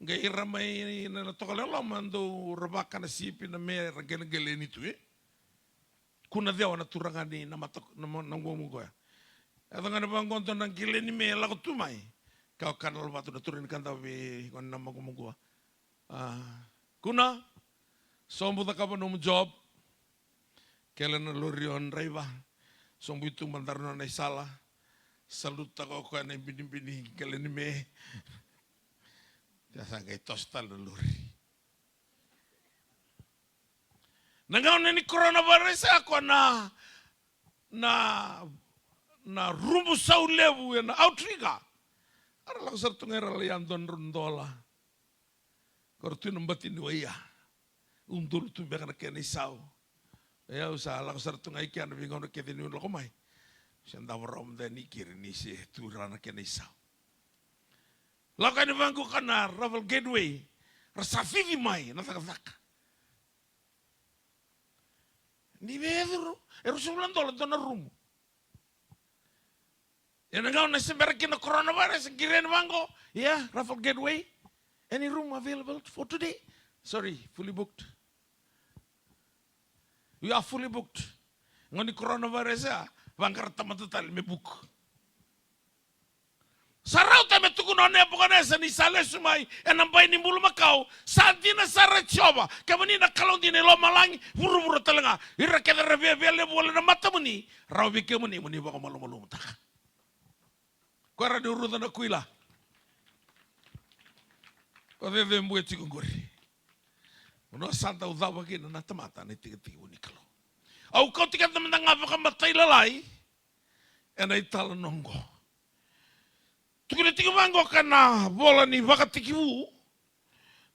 Qai ira mai na, na toka loloma dau ra vakana sipi na me ra qeleqeleni tu, e. Kuna cewa na turaga ni na mata, na ma-, na makumaku ya. Yaco ga na vaqo dua na qele ni me lako tu mai. Ka o Kanala Vatu na turaga ni Kadavu vei gone na makumaku. A, kuna, sobu cakava nomu job. Kele na lori o draiva. Sobu i tuba daru na nona isala. Salutaka o koya na ibinibini qele ni me. Ia sa qai toso tale na lori. Na gauna ni coronavirus a ko na na, na rumu sau levu ena outrigger. Era lako sara tu ga era lai yadua na drau dola. Ko ra tu na bati ni waia. Udolu tu beka na kena isau. E au sa lako sara tu ga i kea na veigauna kece niu lako mai. Se davo rawa mada ni kiri ni se tu ra na kena isau. Lako yani vaqo ka na Raffle Gateway. Ra sa cici mai na cakacaka. Ni vei e curu, e ruasagavulu na dola dua na rumu. Ia na gauna se bera kina coronavirus, qiri yani vaqo. Yeah, Raffle Gateway. Any room available for today? Sorry, fully booked. We are fully booked. Gauna ni coronavirus ya, vaqara tamata tale me book. Sa rauta me tukuna o Nepukanesa ni sa lesu mai ena bai ni bulumakau. Sa dina sara, Jiova, kemuni na Kalou dina i lomalagi, vuravura tale ga. Ira kece era viavia levu wale na matamuni, rawa vei kemuni mo ni vakamalumalumutaka. Ko era ni uruca na kuila. Ko cecebue tiko qori. Vanua sa dau cava kina na tamata na itekitekivu ni Kalou. Au kauti keda mada ga vakamatailalai ena italanoa oqo. Tukuni tiko vaqo ka na vola ni Vakatekivu,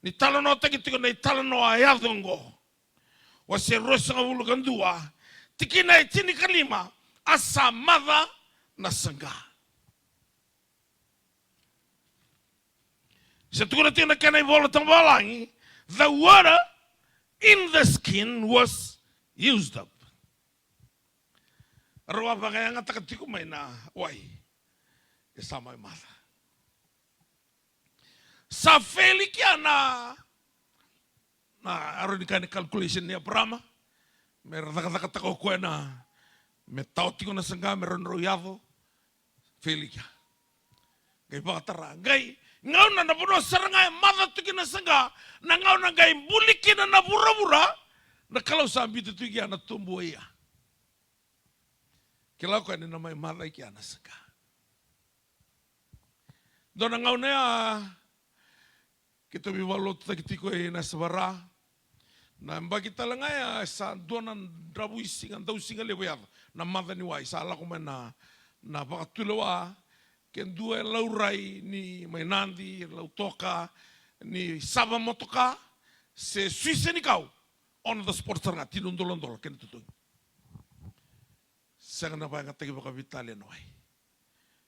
ni talanoataki tiko na italanoa a yaco oqo. Wase ruasagavulu ka dua, tikina e tinikalima, a sa maca na saqa. Se tukuna tiko na kena ivola tamalagi, the water in the skin was used up. Rau a vakayagataka tiko mai na wai. E sa mai maca. Sa fail i kea na, na, a rau ni kaya ni calculation ni Abrahama. Me ra cakacakataka o koya na, me tawa tiko na saqa, me rau, rau yaco. Fail i kea. Qai vakatara. Qai, gauna na vanua sara ga e maca tu kina na saqa, na gauna qai buli kina na vuravura, na Kalou sa biuta tu i kea na tobu waia. Kila o koya ni na mai maca i kea na saqa. Dua na gauna ya, keitou veivakalotutaki tiko e Nasevara. Na yabaki tale ga ya, sa dua na dravuisiga, dausiga levu e yaco. Na maca ni wai, sa lako mai na, na vakatulewa, ke dua e laurai ni mai Nadi, Lautoka, ni sava motoka, se sui senikau, on the spot sara ga, tini na udolu na dola, kena totogi. Sega na vakayagataki vakaveitalia na wai.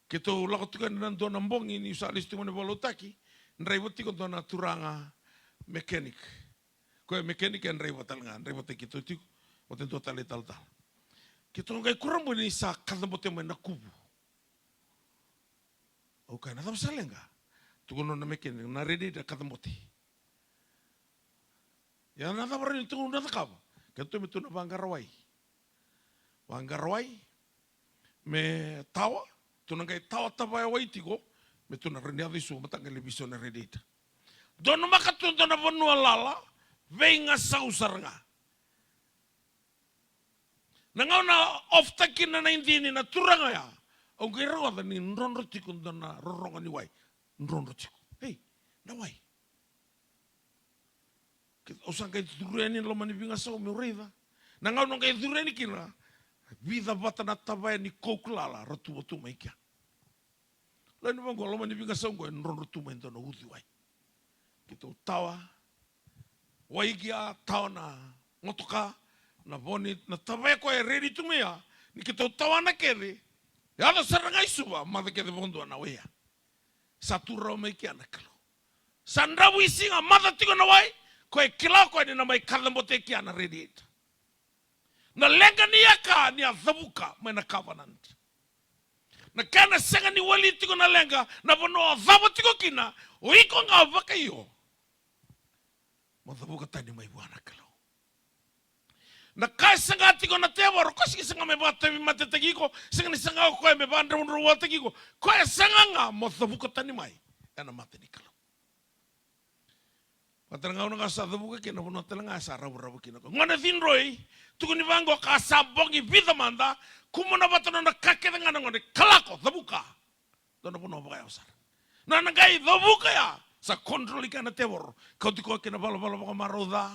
Keitou lako tiko ena dua na bogi niu sa lesu tiko mai na vakaloutaki, draiva tiko dua na turaga mechanic. Koya mechanic e draiva tale ga, draivataki keitou tiko, vata dua tale italatala. Keitou qai kurabui ni sa kacabote mai na kuvu. Au kaya, na cava sa leqa? Tukuna na mechanic, na radiator kacabote. Ia na cava rawa ni tukuna na cakava? Keitou me tu na vaqara wai. Vaqara wai, me tawa, tu na qai tawa tavaya wai tiko, me tu na rawa ni yaco i Suva, mataqali viso na radiator. Donumaka tu dua na vanua lala, veigasau sara ga. Na gauna off-taka kina na idini na turaga ya, au qai rogoca ni drodro tiko dua na rorogo ni wai. Drodro tiko. Ei, na wai. Au sa qai curu yani loma ni veigasau meu raica. Na gauna au qai curu yani kina, vica vata na tavaya ni Coke lala, ra tuva tu mai kea. Lewe ni vanua, loma ni veigasau qo e drodro tu mai dua na uciwai. Keitou tawa wai kea, tawa na motoka, na vo ni, na tavaya koya e ready tu mai ya, ni keitou tawana kece, yaco sara ga i Suva, maca kece vakadua na wai ya. Sa tu rawa mai kea na Kalou. Sa dravuisiga, maca tiko na wai, koya e kila o koya ni na mai kacabote kea na radiator. Na leqa ni yaka ni a cavuka mai na covenant. Na kena sega ni wali tiko na leqa, na vanua o cava tiko kina, o iko ga vakaio. Mo cavuka tani mai vua na Kalou. Na ka e saga tiko na tevoro, koya sega, sega me vakatavi matetaki iko, sega ni saga o koya me vakadravudravutaki iko, koya e saga ga mo cavuka tani mai ena mata ni Kalou. Vata na gauna ga sa cavuka kina, vanua tale ga sa ravuravu kina o koya. Gone cidroi, tukuni vaqo ka sa bogi vica mada, kumuna vata nona ka kece ga na gone, kalako, cavuka. Dua na vanua vakayawa sara. Na, na qai cavuka ya, sa control-i kea na tevoro. Kauti koya ki na valavala vakamarau ca.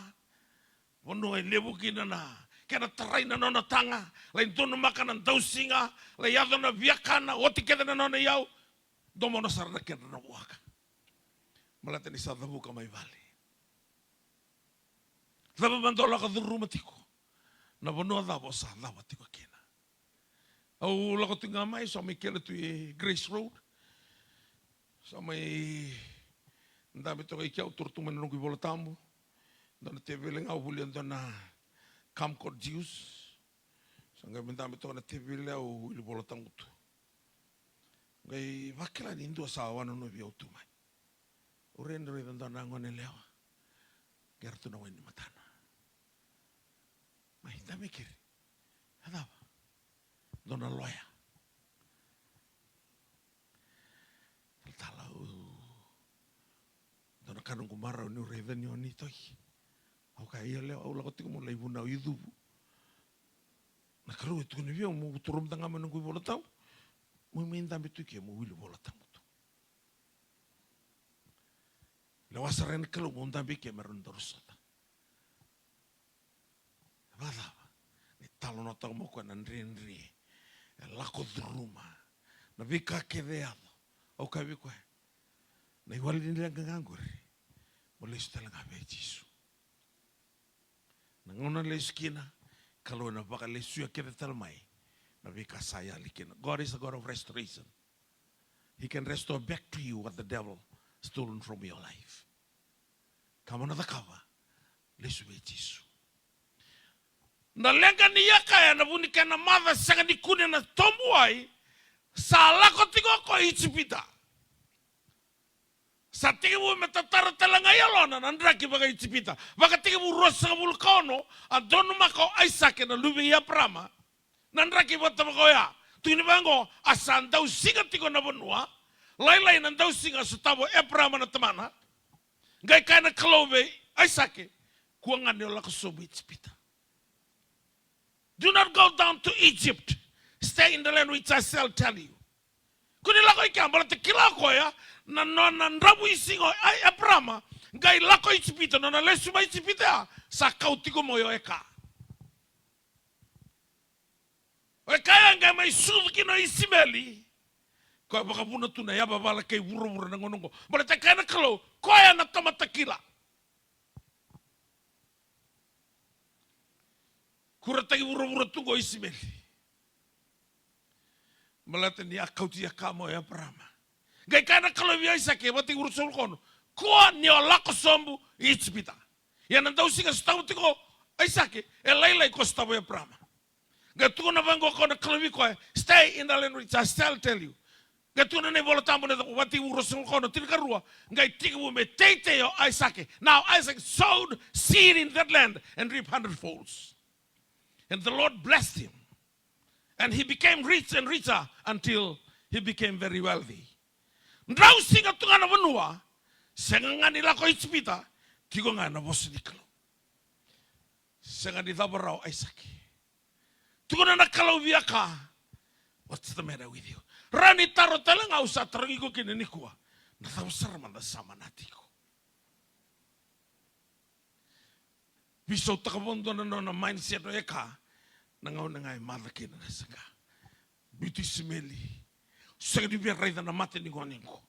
Vanua e levu kina na kena tarai na nona taga, lai donumaka na dausiga, lai yaco na viakana, oti kece na nona iyau. Domona sara na kedra na vuaka. Baleta ni sa cavuka mai vale. Cava mada o lako curuma tiko? Na vanua cava o sa cava tiko kina? Au lako tiko ga mai, sa mai kele tu e Grace Road. Sa mai dabe toka i kea, au toro tu mai na noqu iVola Tabu. Dua na teveli ga au volia dua na camcorder juice. Sa qai mai dabe toka na teveli, au wili Vola Tabu tu. Qai vakila ni dua sa wanonovi au tu mai. Au raica, raica dua na gone yalewa. Qai ra tu na wai ni matana. Mai, dabe keri. A cava? Dua na loya. Talatala, u, dua na ka noqu marau niu raica ni o ni toki. Au kaya, io yalewa, au lako tiko meu lai vunau i Cuvu. Na Kalou e tukuna vei au meu toro mada ga mai noqu iVola Tabu. Meu mai dabe tu i ke meu wili Vola Tabu tu. Lewa sara na Kalou meu dabe i ke me rawa ni daru sota. E vakacava? Ni talanoataka mai o koya na dredre e lako curuma, na veika kece e yaco. Au kaya vei koya, na iwali ni leqa ga qori, mo lesu tale ga vei Jisu. Na gauna lesu kina, Kalou ena vakalesuya kece tale mai na veika sa yali kina. God is a God of restoration. He can restore back to you what the devil stolen from your life. Ka mo na cakava, lesu vei Jisu. Na leqa ni yaka ya, na vu ni kena maca, sega ni kune na tobu wai, sa lako tiko o koya i Ijipita. Sa tekivu me tatara tale ga i yalona na draki vaka-Ijipita. Vakatekivu ruasagavulu ka ono, a donumaka o Aisake na luve i Eparama na draki vata vaka oya. Tukuni vaqo, a sa dausiga tiko na vanua, lailai na dausiga a sotava o Eparama na tamana. Qai kaya na Kalou vei Aisake, kua ga ni o lako sobu i Ijipita. Do not go down to Egypt. Stay in the land which I shall tell you. Kua ni lako i kea, baleta kila o koya na nona dravuisiga o Eparama, qai lako i Ijipita, nona lesu mai Ijipita ya, sa kau tiko mai o Eka. O Eka ya qai mai sucu kina o Isimeli. Koya vakavuna tu na yavavala kei vuravura na gauna oqo. Baleta e kaya na Kalou, koya na tamata kila. Kurataki vuravura tu qo o Isimeli. Baleta ni a kauti Eka mai o Eparama. Qai kaya na Kalou vei Aisake, vakatekivu ruasagavulu ka ono, kua ni o lako sobu i Ijipita. Ia na dausiga sotava tiko o Aisake, e lailai ko sotava o Eparama. Qai tukuna vaqo o koya na Kalou vei koya, stay in the land which I shall tell you. Qai tukuna na iVola Tabu na Vakatekivu ruasagavulu ka ono, tinikarua, qai tekivu me teitei o Aisake. Now Isaac sowed seed in that land and reaped hundred folds. And the Lord blessed him. And he became rich and richer until he became very wealthy. Drau siga tu ga na vanua, sega ga ni lako i Ijipita, tiko ga na vosa ni Kalou. Sega ni cava rawa o Aisake. Tukuna na Kalou vei Eka, what's the matter with you? Rawa ni taro tale ga au sa tarogi iko kina nikua, na cava sara mada sa manati iko? Veisautaka vakadua na nona mindset o Eka, na gauna ga e maca kina na saqa. Biuti Isimeli, sega ni via raica na mata ni gone qo.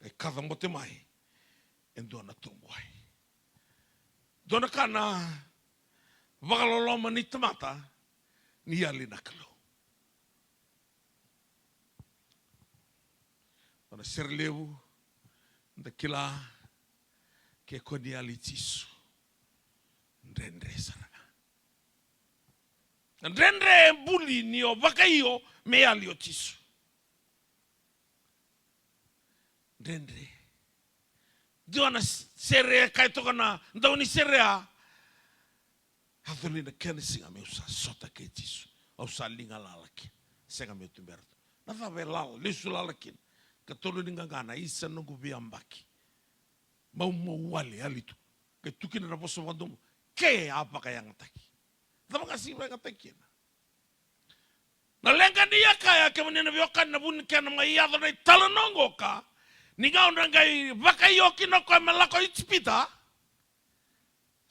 E kacabote mai e dua na tobu wai. Dua na ka na vakaloloma ni tamata ni yali na Kalou. Dua na sere levu da kila, ke ko ni yali Jisu, dredre sara ga. Na dredre e buli ni o vakaio me yali o Jisu. Dredre. Dua na sere e kaya toka na dau ni sere, a coli na kena siga meu sa sota kei Jisu. Au sa liga lala kina. Sega meu tubera tu. Na cava e lala, lesu lala kina? Katolu ni qaqana, isa noqu veiyabaki. Maumau wale, yali tu. Qai tu kina na vosa vakadomo, ke a vakayagataki. Cava ga si vakayagataki kina? Na leqa ni yaka ya, kemuni na veiwekani, na vu ni kena mai yaco na italanoa oqo ka, ni gauna qai vakaio kina o koya me lako i Ijipita,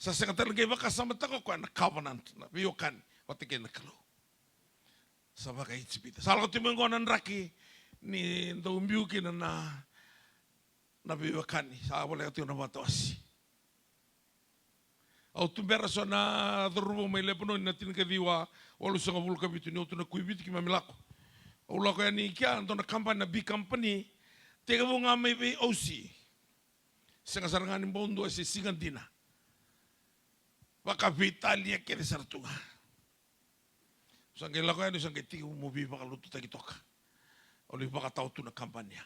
Sa sega tale qai vakasamataka o koya na covenant, na veiwekani vata kei na Kalou. Sa vaka Ijipita. Sa lako tiko mai qo na draki ni dau biu kina na, na veiwekani. Sa voleka tiko na vatawasi. Au tubera so na cauravou mai Lepanoni na tinikaciwa walusagavulu ka vitu, ni otu na Kuiviti keimami lako. Au lako yani kea, dua na kabani, na B company, tekivu ga mai vei O C. Sega sara ga ni bau dua se siga dina. Vakaveitalia kece sara tu ga. Sa qai lako yani, sa qai tekivu mo veivakalotutaki toka. Au lai vakatawa tu na kabani ya.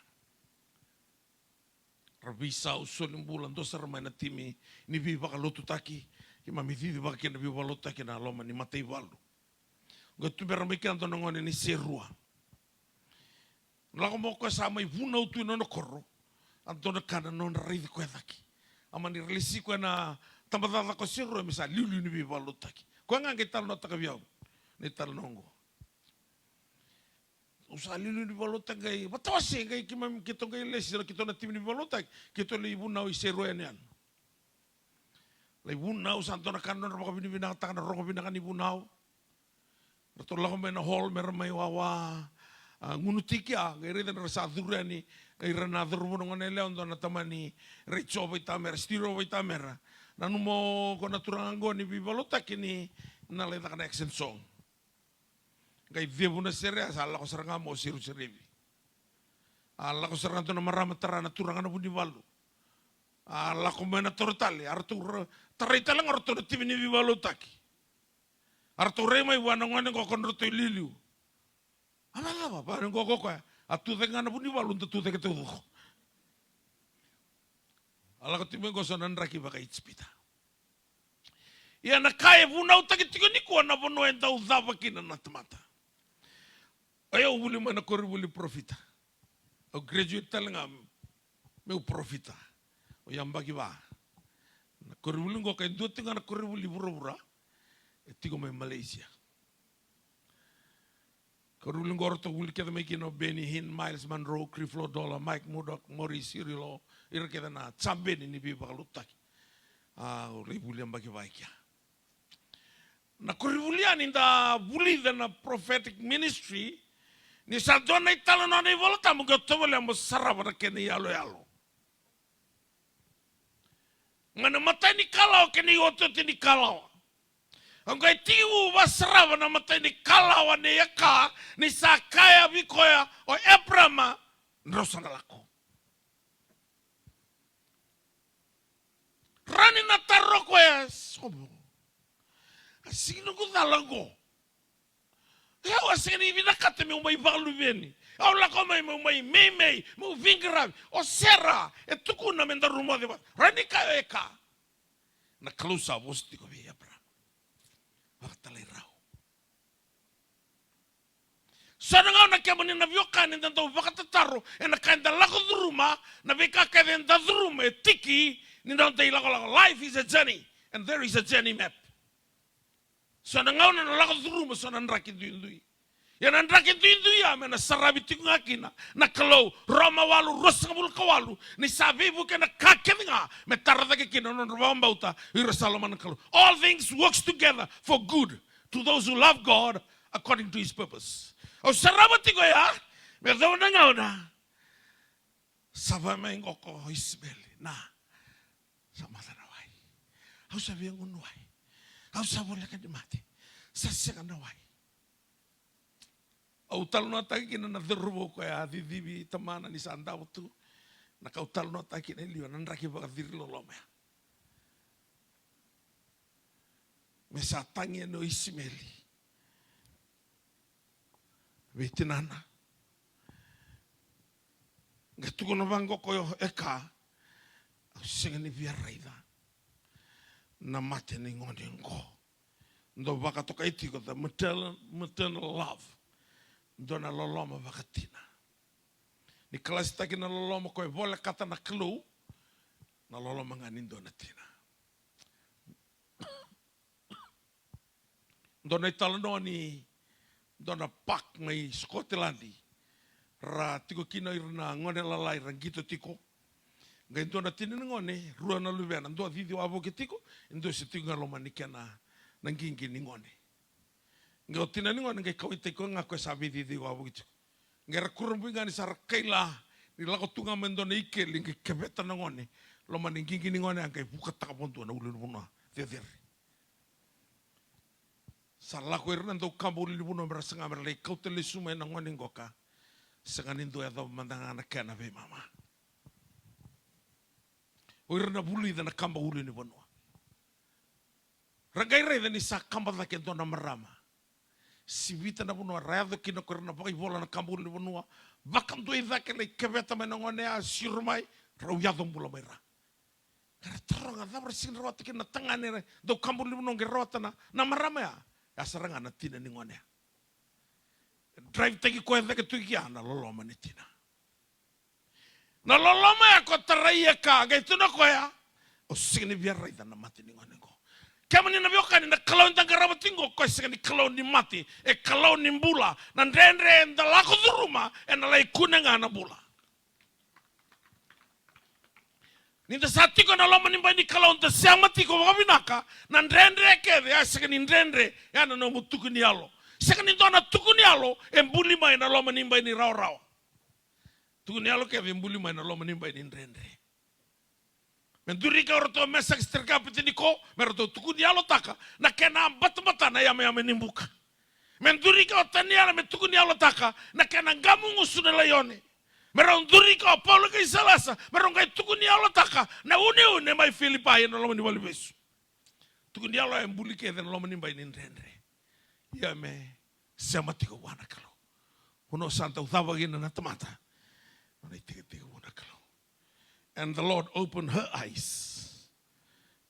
Ra veisau, soli bula, dua sara mai na timi ni veivakalotutaki. Keimami cicivaka kina na veivakalotutaki na loma ni mataivalu. Qai tubera mai kea dua na gone ni Serua. Lako mai o koya sa mai vunau tu ena nona koro. A dua na ka na nodra raici koya cake. A mani ra lesi koya na tabacakacaka ko Serua me sa liuliu ni veivakalotutaki. Koya ga qai talanoataka vei au na italanoa oqo. Au sa liuliu ni veivakalotutaki, qai vatawase, qai keimami, keitou qai lesi, keitou na timi ni veivakalotutaki, keitou lai vunau i Serua yanuyanu. Lai vunau, sa dua na ka na nodra vakavinavinakataka na rogo vinaka ni vunau. Ratou lako mai na hall me ra mai wawa, a, gunu tiki, a, qai raica ni ra sa curu yani ira na cauravou na gone yalewa, dua na tamani Rachel Vaitamera, Stiro Vaitamera. Nanuma o koya na turaga oqo ni veivakalotutaki ni na lai caka na action song. Qai cevu na sere, a sa lako sara ga mai o Seru Serevi. A lako sara ga dua na marama tara na turaga na Vunivalu. A lako mai na toro tale, a ratou ra-, tarai tale ga o ratou na timi ni veivakalotutaki. A ratou rai mai vua na gone qo ko nodratou iliuliu. A na cava, vua na qo ko koya. A tucake ga na Vunivalu, da tucake taucoko. A lako tiko mai qo so na draki vaka Ijipita. Ia na ka e vunautaki tiko nikua na vanua e dau cava kina na tamata. O yau vuli mai na koronivuli parofita. Au graduate tale ga meu parofita. Au yabaki va. Na koronivuli qo ka e dua tiko ga na koronivuli vuravura e tiko mai Malaysia. Koronivuli qo ratou vuli kece mai kina o Benny Hinn, Myles Munroe, Creflo Dollar, Mike Murdoch, Maurice Cirillo, ira kece na jabeni ni veivakalotutaki. A, au lai vuli yabaki va i kea. Na koronivuli ya ni da vulica na prophetic ministry, ni sa dua na italanoa na iVolatabu qo, tovolea mo sarava na kena iyaloyalo. Ga na matai ni kalawa kei na iotioti ni kalawa. Au qai tekivu vakasarava na matai ni kalawa nei Eka, ni sa kaya vei koya o Eparama, drau sa na lako. Rawa ni na taro koya, sobo. A sega ni noqu cala oqo. Au a sega ni vinakata meu mai vakaluveni. Au lako mai meu mai meimei, meu veiqaravi. O Sera e tukuna me daru moce vata. Rawa ni kaya o Eka. Na Kalou sa vosa tiko vei Eparama. Vakatalai rau. So na gauna kemuni na veiwekani da dau vakatataro ena ka eda lako curuma, na veika kece eda curuma e tiki ni noda ilakolako. Life is a journey, and there is a journey map. So na gauna na lako curuma so na draki duidui. Ia na draki duidui ya me na saravi tiko ga kina na Kalou. Roma walu, ruasagavulu ka walu, ni sa veivuke na ka kece ga me tara cake kina na nodra vakabauta ira sa lomana na Kalou. All things works together for good to those who love God according to his purpose. Au sarava tiko ya me yacova na gauna sa vaya mai qo ko Isimeli, na, sa maca na wai. Au sa via gunu wai. Au sa voleka ni mate. Sa sega na wai. Au talanoataki kina na cauravou koya a cicivi tamana ni sa davo tu. Na ka au talanoataki kina e liu na draki vakaciri loloma ya. Me sa tagi yani o Isimeli vei tinana. Qai tukuna vaqo ko Eka, au sega ni via raica na mate ni gone qo. Dau vakatokai tiko the maternal, maternal love. Dua na loloma vakatina. Ni kalasitaki na loloma ko e volekata na Kalou, na loloma ga ni dua na tina. Dua na italanoa ni dua na park mai Scotland. Ra tiko kina ira na gone lalai ra qito tiko. Qai dua na tina ni gone, rua na luvena, dua cici wavoki tiko, e dua se tiko ga loma ni kena na qiqi ni gone. Qai o tina ni gone qai kauaitaki koya ga, koya sa veicici wavoki tiko. Qai ra kurabui ga ni sa ra kaila ni lako tu ga mai dua na ikeli, qai keveta na gone loma ni qiqi ni gone, a qai vukataka vakadua na ulunivanua cecere. Sa lako ira na daukaba ulunivanua me ra saga me ra lai kauta lesu mai na gone qoka. Sega ni dua e yacova mada ga na kena veimama. O ira na vulica na kaba ulunivanua. Ra qai raica ni sa kaba cake e dua na marama. Sivita na vanua ra yaco kina ko ira na vakaivola na kaba ulunivanua. Vakadua i cake lai keveta mai na gone ya, siro mai, rau yaco bula mai ra. Ka ra taroga, cava ra sega ni rawata kina na tagane, ra daukaba ulunivanua qai rawata na, na marama ya. Ya sara ga na tina ni gone ya. Drive-taki koya cake tu i kea na loloma ni tina. Na loloma ya ko tarai e ka, qai tukuna o koya, au sega ni via raica na mate ni gone qo. Kemuni na veiwekani, na Kalou eda qarava tiko qo, ko e sega ni Kalou ni mate, e Kalou ni bula. Na dredre eda lako curuma, ena lai kune ga na bula. Ni da sa tiko ena loma ni bai ni Kalou, da sema tiko vakavinaka, na dredre kece, ya sega ni dredre, ya na nomu tuku ni yalo. Sega ni dua na tuku ni yalo e buli mai na loma ni bai ni rawarawa. Tuku ni yalo kece e buli mai na loma ni bai ni dredre. Me duri kau o ratou Mesaki, Setarika, Apetiniko, me ratou tuku ni yalotaka na kena batabata na yameyame ni buka. Me duri kau o Taniela me tuku ni yalotaka na kena qamugusu na laione. Me rau duri kau o Paula kei Sailasa, me rau qai tuku ni yalotaka na uneune mai Filipai ena loma ni valevesu. Tuku ni yalo e buli kece ena loma ni bai ni dredre. Ia me sema tiko vua na Kalou. Vanua sa dau cava kina na tamata, nona itekitekivu na Kalou. And the Lord opened her eyes,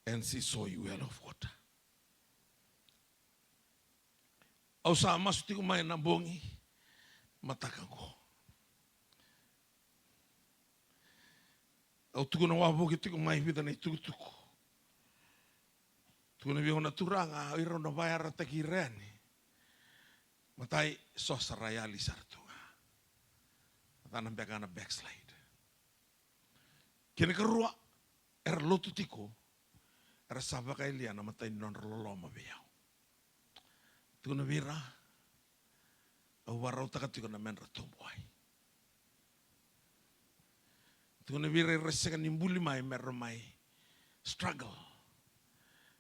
and she saw a well of water. Au sa masu tiko mai na bogi mataka qo. Au tukuna wavoki tiko mai vica na itukutuku. Tukuna vei au na Turaga, o ira au na vakayarataki ira yani. Matai, so sa ra yali sara tu ga. Cana beka na backslide. Kena karua, era lotu tiko, era sa vakayalia na matai ni nodra loloma vei au. Tukuna vei ira, au vakarautaka tiko na medra tobo wai. Tukuna vei ira, era sega ni buli mai mera mai struggle.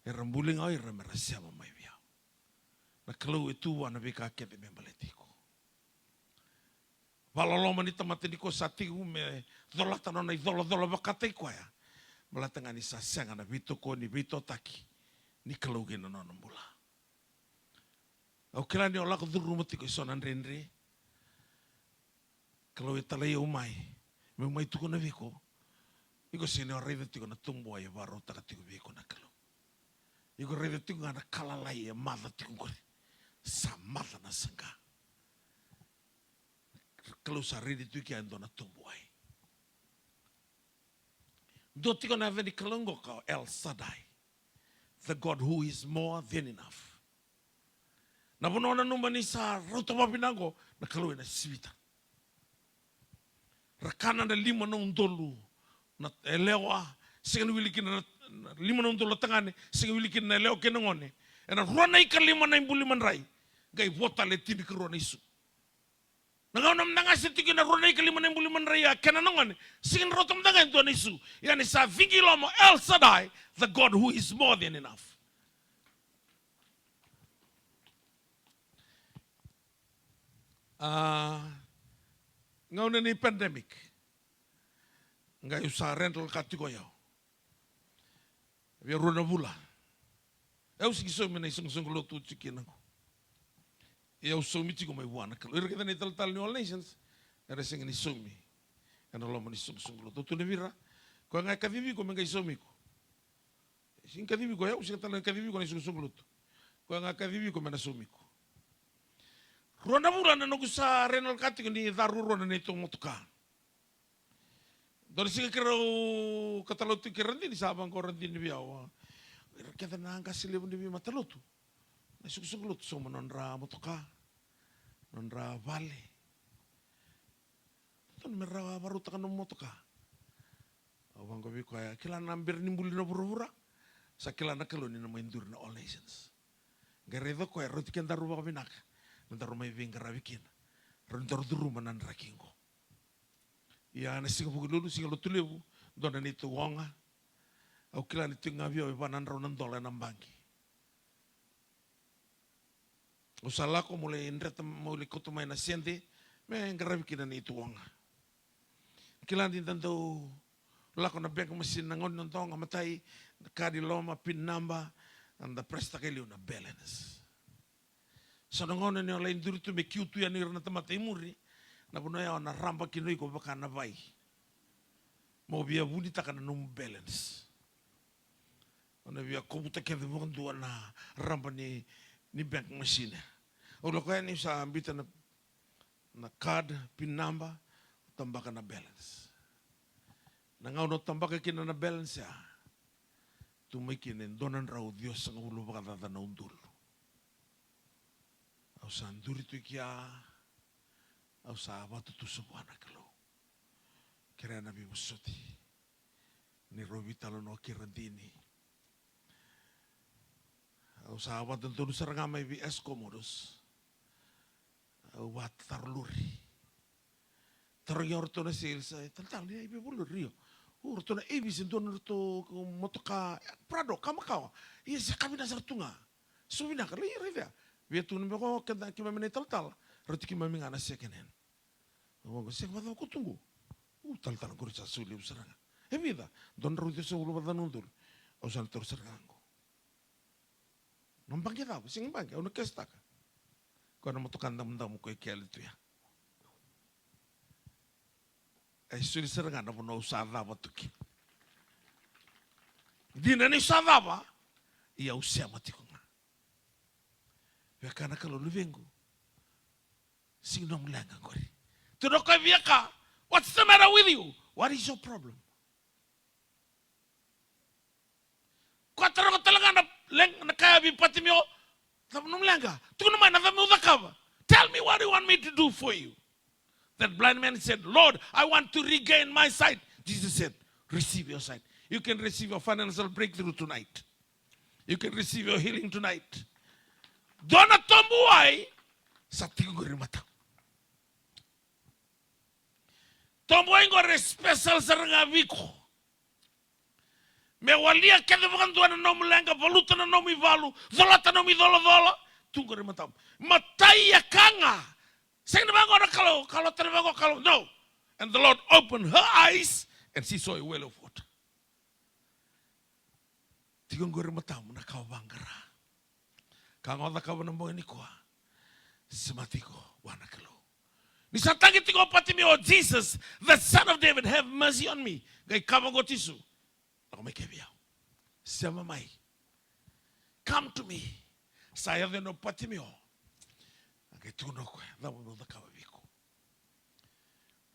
Era buli ga o ira mera sema mai vei au. Na Kalou e tu vua na veika kece me baleti iko. Vakaloloma ni tamata ni ko sa tekivu me colata nona icolacola vakataki koya. Baleta ga ni sa sega na veitokoni, veitotaki ni Kalou kei na nona bula. Au kila ni o lako curuma tiko eso na dredre. Kalou e talai au mai meu mai tukuna vei iko. Iko sega ni o raica tiko na tobo wai e vakarautaka tiko vei iko na Kalou. Iko raica tiko ga na ka lalai e maca tiko qori. Sa maca na saqa. Kalou sa redi tu i kea e dua na tobo wai. Dua tiko na yaca ni Kalou qo ka o El Shaddai, the God who is more than enough. Na vanua nanuma ni sa rauta vakavinaka qo, na Kalou ena sivita. Ra kana na lima na udolu na yalewa, sega ni wili kina na, na lima na udolu na tagane, sega ni wili kina na yalewa kei na gone. Ena rua na ikalima na ibuli madrai, qai vo tale e tinikarua na isu. Na gauna mada ga se tiko ina rua na ikalima na ibuli madrai, a kena na gone, sega ni rauta mada ga e dua na isu. Ia ni sa cigi loma El Shaddai, the God who is more than enough. A, gauna ni pandemic, qai au sa rental ka tiko o yau. Via rua na vula. Au sega ni saumi na isoqosoqo lotu tiko kina qo. Ia au saumi tiko mai vua na Kalou. Ira kece na italatala ni All Nations era sega ni saumi ena loma ni soqosoqo lotu. Au tukuna vei ira, koya ga e kacivi iko me qai saumi iko. Sega ni kacivi iko, au sega tale ni kacivi iko na isoqosoqo lotu. Koya ga e kacivi iko me na saumi iko. Rua na vula na noqu sa rental ka tiko ni caruarua na neitou motoka. Dua na siga keirau katalau tiko kei Radini, sa vaqo o Radini vei au, a. Ira kece na qase levu ni veimatalotu, na isoqosoqo lotu, sauma nodra motoka, nodra vale. Dodonu me ra vakarautaka na motoka. Au vaqo vei koya, kila na bera ni buli na vuravura, sa kila na Kalou ni na mai duri na All Nations. Qai raica o koya, rauti kedaru vakavinaka me daru mai veiqaravi kina. Rau ni daru curuma na draki qo. Ia na siga Vukelulu, siga Lotulevu, dua na neitou oga. Au kila ni tiko ga vei au e va na drau na dola ena baqe. Au sa lako, meu lai dreta, meu lai kauta mai na sede me qaravi kina na neitou oga. Kila ni da dau lako na bank machine na gauna ni noda oga, matai, na card i loma, pin number, da press-taka e liu na balance. So na gauna ni o lai duri tu me kiu tu yani ira na tamata i muri, na vanua ya o na raba kina o iko vaka na vai, mo via vunitaka na nomu balance. O na via kovuta kece vakadua na raba ni, ni bank machine. Au lako yani, au sa biuta na, na card, pin number, au tabaka na balance. Na gauna au tabaka kina na balance ya, tu mai kina e dua na drau ciwasagavulu vakacaca na udolu. Au sa duri tu i kea, au sa vakatutusa vua na Kalou. Kerea na veivosoti. Ni rau veitalanoa kei Radini. Au sa vakadodonu sara ga mai vei Esco Motors. Au vakataro lori. Tarogi au ratou na sales, e, talatala, ia, i vei vo lori? Io. O, ratou na Avis, e dua na ratou motoka, e, Prado, ka makawa. Ia, se ka vinaka sara tu ga. So vinaka, lai raica. Via tu na beko, keda keimami na italatala, rauti keimami ga na second hand. Au vaqo, sega, vakacava ko tu qo? U, talatala qori sa sau levu sara ga. E vica? Dua na drau ciwasagavulu vakacaca na udolu. Au sa na taura sara ga qo. Na baqe cava? Sega ni baqe, au na cash-taka. Koya na motoka damudamu ko i kele tu ya. E soli sara ga na vanua au sa cava tu kina. Dina ni sa cava, ia au sema tiko ga. Via kaya na Kalou, luvequ, sega ni nomu leqa qori. Tukuna o koya vei Eka, what's the matter with you? What is your problem? Koya taroga tale ga na leg-, na ka ya vei Patimeo, cava nomu leqa? Tukuna mai na cava meu cakava. Tell me what you want me to do for you. That blind man said, Lord, I want to regain my sight. Jesus said, receive your sight. You can receive your financial breakthrough tonight. You can receive your healing tonight. Dua na tobu wai sa tiko qori e matamu. Tobu wai qori e special sara ga vei iko. Me walia kece vakadua na nomu leqa, valuta na nomu ivalu, colata na nomu icolacola. Tu qori e matamu. Matai e ka ga. Sega ni vaqo na Kalou, Kalou tale vaqo Kalou. No. And the Lord opened her eyes and she saw a well of water. Tiko qori e matamu na ka o vaqara. Ka ga o cakava na bogi nikua. Sema tiko vua na Kalou. Ni sa tagi tiko o Patimeo, Jesus, the son of David, have mercy on me. Qai kaya vaqo o Jisu, lako mai kivei au. Sema mai. Come to me. Sa yaco yani o Patimeo. A qai tukuna o koya, cava meu cakava vei iko?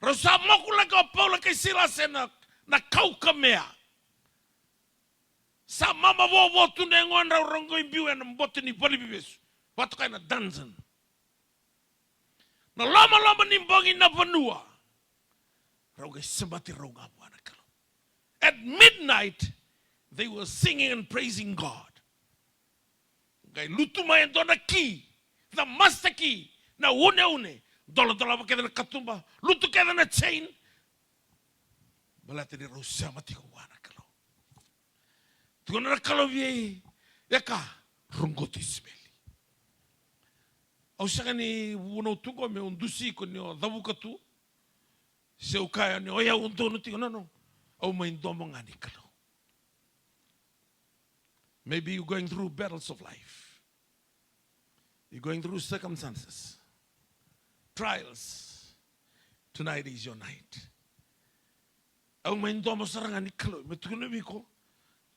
Rau sa mokulaka o Paula kei Sila ena, na kaukamea. Sa mama vovo tu na yagodrau, rau qai biu ena boto ni valeniveivesu. Vakatokai na dungeon. Na lomaloma ni bogi na vanua. Rau qai semati rau ga vua na Kalou. At midnight, they were singing and praising God. Qai lutu mai e dua na key, the master key, na uneune, doladolava kece na katuba, lutu kece na chain. Baleta ni rau sema tiko vua na Kalou. Tukuna na Kalou vei Eka, roqoti Isimeli. Au sega ni vunau tu qo meu dusi iko ni o cavuka tu. Se au kaya ni o yau donu tiko, no, no. Au mai domo ga ni Kalou. Maybe you're going through battles of life. You're going through circumstances, trials. Tonight is your night. Au mai domo sara ga ni Kalou me tukuna vei iko,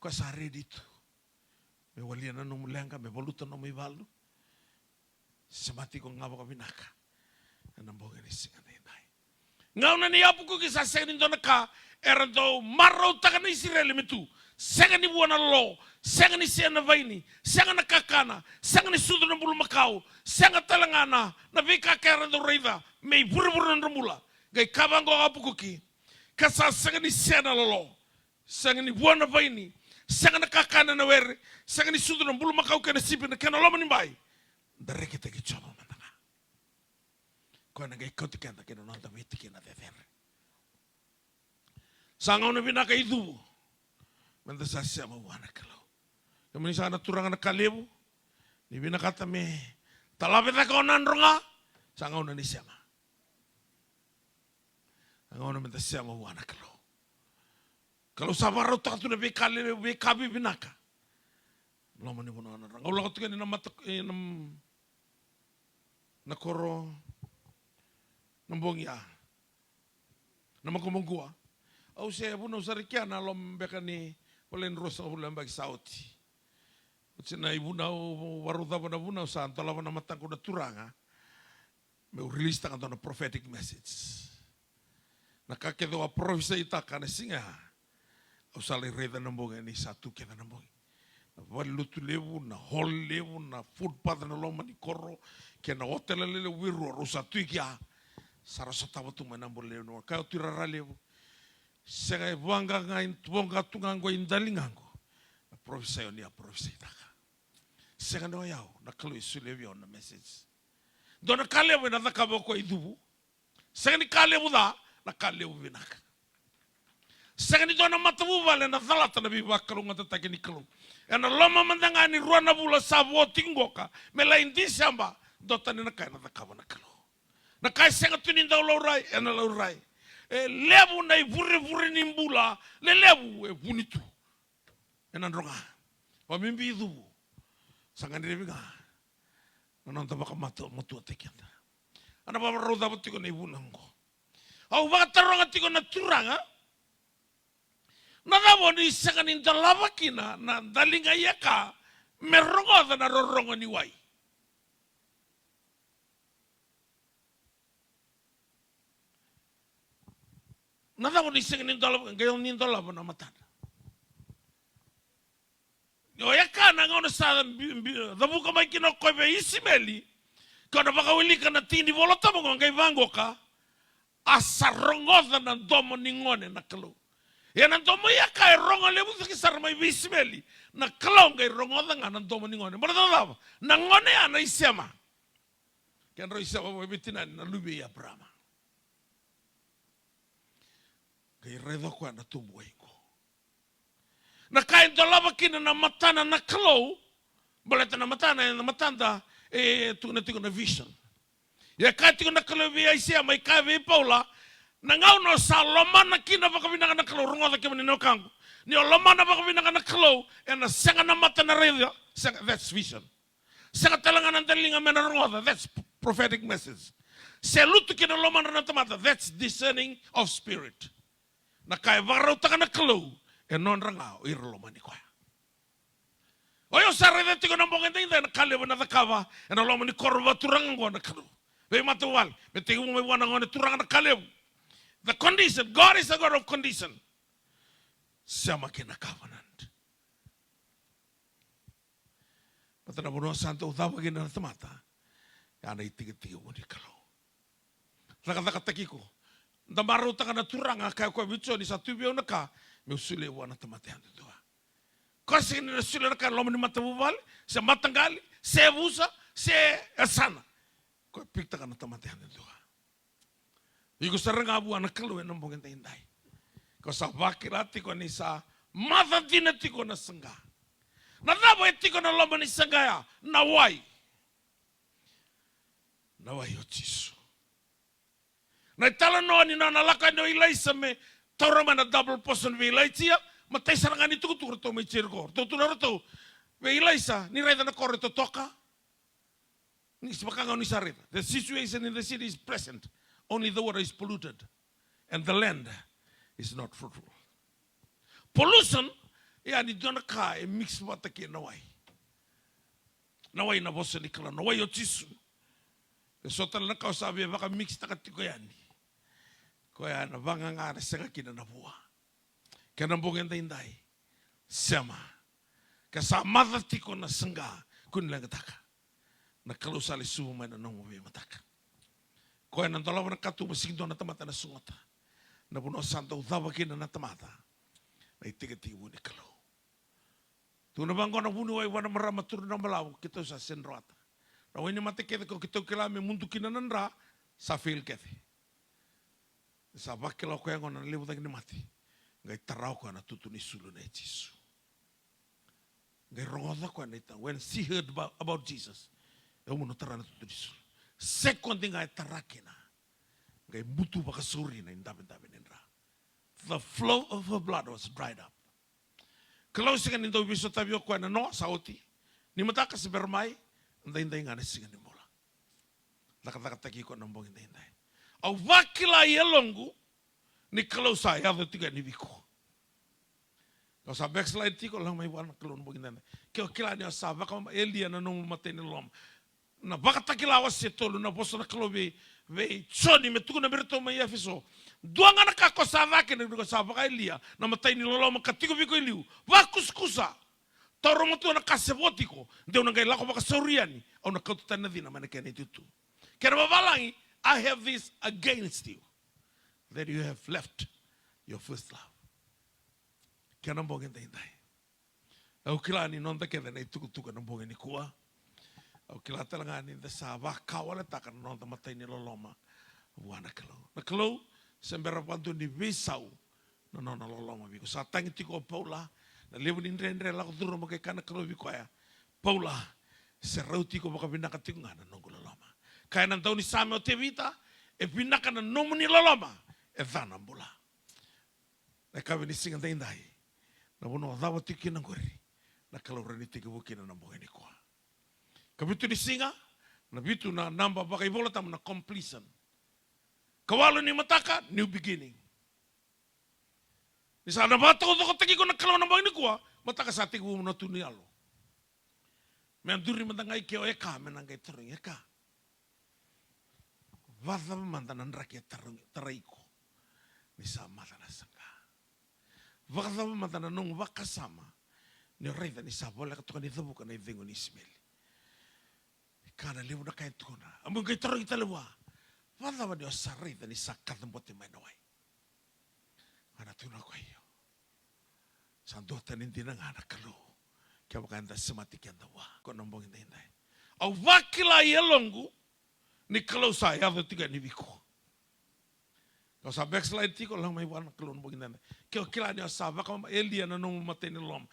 koya sa ready tu me walia na nomu leqa, me valuta na nomu ivalu. Sema tiko ga vakavinaka ena bogi ni siga edaidai. Gauna nei Apakuki sa sega ni dua na ka era dau marautaka na Isireli me tu. Sega ni vua na lo, sega ni sea na vaini, sega na kakana, sega ni sucu na bulumakau, sega tale ga na, na veika kece era dau raica me ivurevure na nodra bula. Qai kaya vaqo o Apakuki, ka sa sega ni sea na lolo, Sega ni vua na vaini. Sega na kakana na were. Sega ni sucu na bulumakau kei na sipi na kena loma ni bai. Da rekitaki Jiova mada ga. Koya na qai kauti keda kei na noda veitikina cecere. Sa gauna vinaka i Cuvu. Meda sa sema vua na Kalou. Kemuni sa na turaga na Kalevu. Ni vinakata me talave caka o Nadroga. Sa gauna ni sema. Sa gauna meda sema vua na Kalou. Kalou sa vakarautaka tu na veika lelevu, veika vivinaka. Loma ni vanua na Nadroga. Au lako tiko yani na mata, e, na, na koro, na bogi ya. Na Makumakuwa. Au se vunau sara i kea na loma beka ni voleka ni ruasagavulu na yabaki sa oti. Oti na ivunau, varau cava na vunau sa dolava na mataqu na Turaga. Meu release taka dua na prophetic message. Na ka kece au a prophesy taka na siga ya. Au sa lai raica na bogi ni sa tu kece na bogi. Na valelotu levu, na hall levu, na footpath na loma ni koro, kei na hotel lelevu e rua, rau sa tu i kea. Sa ra sotava tu mai na bula levu, na ka o tu i rara levu. Sega e vaqa ga, e voqa tu ga qo i daligaqu. Na prophecy o ni a prophecy taka. Sega ni o yau, na Kalou e solia vei au na message. Dua na ka levu ena cakava o koya i Cuvu. Sega ni ka levu ca, na ka levu vinaka. Sega ni dua na matavuvale ena calata na veivakalougatataki ni Kalou. Ena loma mada ga ni rua na vula sa vo tiko qoka, me lai Diseba, dua tani na ka ena cakava na Kalou. Na ka e sega tu ni dau laurai, ena laurai. E levu na ivurevure ni bula lelevu e vuni tu. E Nadroga. Vakabibi i Cuvu. Sa gadrevi ga na noda vakamatuataki keda. A na vakarau cava tiko na ivunau oqo? Au vakataroga tiko na Turaga, na cava o ni sega ni dolava kina na daliga i yaka me rogoca na rorogo ni wai? Na cava ni sega ni dolava, qai ni dolava na matada? O yaka na gauna sa bi-, bi-, cavuka mai kina o koya vei Isimeli, ka na vakawilika na tiki ni Vola Tabu qo, qai vaqoka, a sa rogoca na domo ni gone na Kalou. Ia na domo i yaka e rogo levu cake sara mai vei Isimeli, na Kalou qai rogoca ga na domo ni gone. Baleta na cava? Na gone ya na isema. Kedrau isema vakaveitinani na luve i Abrahama. Qai raica o koya na tubu wai qo. Na ka e dolava kina na matana na Kalou, baleta na matana, na matada, e tukuna tiko na vision. Ia kaya tiko na Kalou vei Aisea, mai kaya vei Paula, na gauna o sa lomana kina vakavinaka na Kalou, rogoca kemuni na wekaqu. Ni o lomana vakavinaka na Kalou, ena sega na mata na raica, sega, that's vision. Sega tale ga na daliga me na rogoca, that's prophetic message. Se lutu ki na lomadra na tamata, that's discerning of spirit. Na ka e vakarautaka na Kalou, e nodra ga o ira lomani koya. O yau sa raica tiko na bogi edaidai na ka levu ena cakava ena loma ni koro vakaturaga oqo na Kalou. Veimatavuvale, me tekivu mai vua na gone turaga na ka levu. The condition, God is a God of condition. Sema kina na covenant. Baleta na vanua sa dau cava kina na tamata, ya na itikitiki vu ni Kalou. Cakacakataki iko. Da marautaka na Turaga, kaya o koya vei Joni, sa tu vei au na ka meu solia vua na tamata yadudua. Koya sega ni na solia na ka e loma ni matavuvale, se mataqali, se yavusa, se yasana. Koya pikitaka na tamata yadudua. Iko sara ga vua na Kalou ena bogi edaidai. Ko sa vakila tiko ni sa maca dina tiko na saqa. Na cava e tiko ena loma ni saqa ya? Na wai. Na wai o Jisu. Na italanoa ni nona lako yani o Ilaisa me taura mai na double portion vei Ilaija, matai sara ga ni tukutuku ratou mai Jeriko. Ratou tukuna ratou vei Ilaisa, ni raica na koro e totoka. Ni sa vaka ga ni sa raica. The situation in the city is present. Only the water is polluted. And the land is not fruitful. Pollution, e a ni dua na ka e mix vata kei na wai. Na wai na vosa ni Kalou, na wai o Jisu. E so tale na ka o sa via vaka mix taka tiko yani. Koya na vagagana sega kina na vua. Kena bogi edaidai. Sema. Ke sa maca tiko na saqa, kua ni leqataka. Na Kalou sa lesuva mai na nomu veimataka. Koya na dolava na katuba, sega ni dua na tamata na sogota. Na vanua sa dau cava kina na tamata. Na itekitekivu ni Kalou. Tukuna vaqo na vuniwai vua na marama, turu na balavu, keitou sa sega ni rawata. Na wainimate kece ko keitou kila me mudu kina na dra, sa fail kece. Sa vakila o koya gona na levu cake ni mate. Qai tara o koya na tutu ni sulu nei Jisu. Qai rogoca o koya na ita. When she heard about, about Jesus, e au mo na tara na tutu ni sulu. Sekodi ga e tara kina, qai butu vakasauri na idavedave ni dra. The flow of her blood was dried up. Kalou sega ni dau veisotavi o koya na noa, sa oti. Ni mataka se bera mai, daidai ga na siga ni bula. Cakacakataki iko na bogi daidai. Au vakila e yaloqu ni Kalou sa yaco tiko yani vei iko. Ke o sa backslide tiko, lako mai vua na Kalou na bogi daidai. Ke o kila ni o sa vaka Elia na nomu matai ni loloma. Na Vakatakila wase tolu, na vosa na Kalou vei, vei Joni me tukuna vei iratou mai Efeso. Dua ga na ka ko sa cakava, ni ko sa vaka Elia na matai ni loloma ka tiko vei iko e liu. Vakusakusa. Taura matua na ka se vo tiko, de au na qai lako vakasauri yani, au na kauta tani na cina mai na kena itutu. Kena vavalagi, I have this against you, that you have left your first love. Kena bogi daidai. Au kila ni noda kece na itukutuku ena bogi nikua. Au kila tale ga ni da sa vakawaletaka na noda matai ni loloma vua na Kalou. Na Kalou se bera vakadua ni veisau na nona loloma vei iko. Sa tagi tiko o Paula, na levu ni dredre lako curuma, qai kaya na Kalou vei koya, Paula, se rauti iko vakavinaka tiko ga na noqu loloma. Kaya na daunisame o Tevita, e vinaka na nomuni loloma, e ca na bula. Na yakavi ni siga daidai, na vanua o cava tiko kina qori, na Kalou rawa ni tekivu kina na bogi nikua. Kavitu ni siga, na vitu na naba vakaivolatabu na completion. Kawalu ni mataka, new beginning. Ni sa na vakatokatokataki iko na Kalou na bogi nikua, mataka sa tekivu na tu ni yalo. Me a duri mada ga i ke o Eka, me na qai tarogi Eka, vakacava mada na draki e tarogi, tarai iko ni sa maca na saqa? Vakacava mada na nomu vakasama ni o raica ni sa voleka toka ni cavuka na icegu ni Isimeli? Ka na levu na ka e tukuna. A bau qai tarogi tale vua, vakacava ni o sa raica ni sa kacabote mai na wai? A na tukuna o koya, io. Sa duatani dina ga na Kalou kevaka eda semati keda vua. Ko na bogi daidai. Au vakila e yaloqu ni Kalou sa yaco tiko yani vei iko. Ke o sa backslide tiko, lako mai vua na Kalou na bogi daidai. Ke o kila ni o sa vaka Elia na nomu matai ni loloma.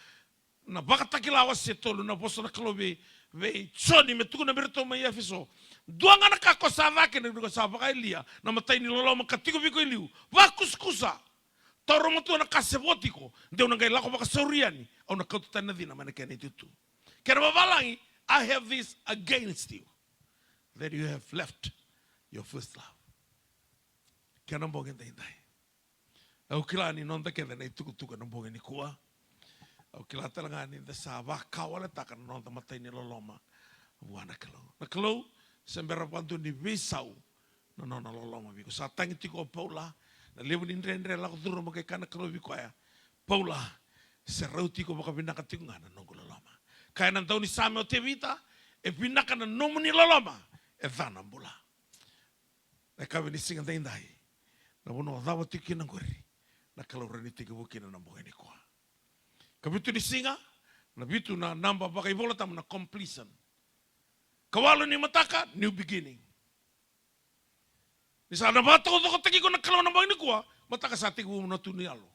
Na Vakatakila wase tolu, na vosa na Kalou vei, vei Joni me tukuna vei iratou mai Efeso. Dua ga na ka ko sa cakava, ni ko sa vaka Elia na matai ni loloma ka tiko vei iko e liu. Vakusakusa. Taura matua na ka se vo tiko, de au na qai lako vakasauri yani, au na kauta tani na cina mai na kena itutu. Kena vavalagi, I have this against you, that you have left your first love. Kena bogi daidai. Au kila ni noda kece na itukutuku ena bogi nikua. Au kila tale ga ni da sa vakawaletaka na noda matai ni loloma vua na Kalou. Na Kalou se bera vakadua ni veisau na nona loloma vei iko. Sa tagi tiko o Paula, na levu ni dredre lako curuma, qai kaya na Kalou vei koya, Paula, se rauti iko vakavinaka tiko ga na noqu loloma. Kaya na daunisame o Tevita, e vinaka na nomuni loloma, e ca na bula. Na yakavi ni siga daidai, na vanua o cava tiko kina qori, na Kalou rawa ni tekivu kina na bogi nikua. Kavitu ni siga, na vitu na naba vakaivolatabu na completion. Kawalu ni mataka, new beginning. Ni sa na vakatokatokataki iko na Kalou na bogi nikua, mataka sa tekivu na tu ni yalo.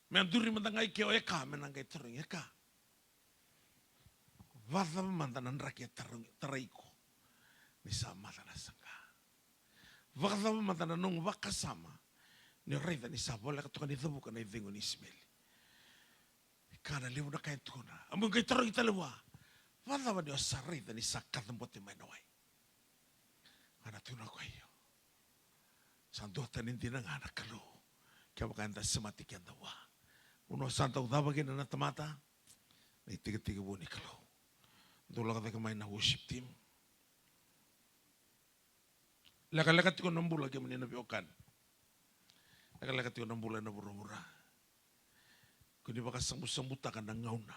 Me a duri mada ga i ke o Eka, me na qai tarogi Eka, vakacava mada na draki e tarogi, tarai iko ni sa maca na saqa? Vakacava mada na nomu vakasama ni o raica ni sa voleka toka ni cavuka na icegu ni Isimeli? Ka na levu na ka e tukuna. A bau qai tarogi tale vua, vakacava ni o sa raica ni sa kacabote mai na wai? A na tukuna o koya, io. Sa duatani dina ga na Kalou kevaka eda semati keda vua. Vanua sa dau cava kina na tamata, na itekitekivu ni Kalou. Dou lako cake mai na worship team. Lekaleka tiko na bula, kemuni na veiwekani. Lekaleka tiko na bula ena vuravura. Ko ni vakasabusabutaka na gauna.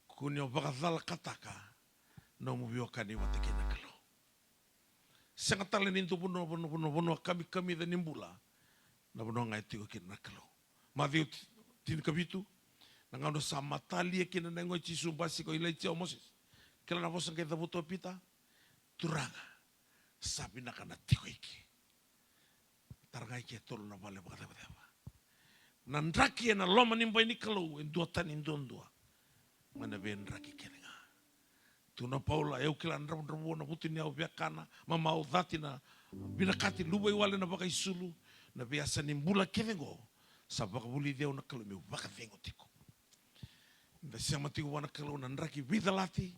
Ko ni o vakacalakataka na nomu veiwekani vata kei na Kalou. Sega tale ni dua vanua, vanua, vanua, vanua kamikamica ni bula na vanua ga e tiko kina na Kalou. Maciu ti-, tinikavitu, na gauna sa matalia kina na yago i Jisu, basika o Ilaija, o Mosese. Kila na vosa qai cavuta o Pita? Turaga, sa vinaka na tiko i ke. Tara ga i ke e tolu na vale vakacevaceva. Na draki ena loma ni bai ni Kalou e duatani duadua mai na veidraki kece ga. Tukuna o Paula, e au kila na dravudravua, na vutuniyau, viakana, mamau, cati, na vinakati, luvaiwale, na vakaisulu, na veiyasa ni bula kece oqo, sa vakavulici au na Kalou meu vakacegu tiko. Da sema tiko vua na Kalou na draki veicalati,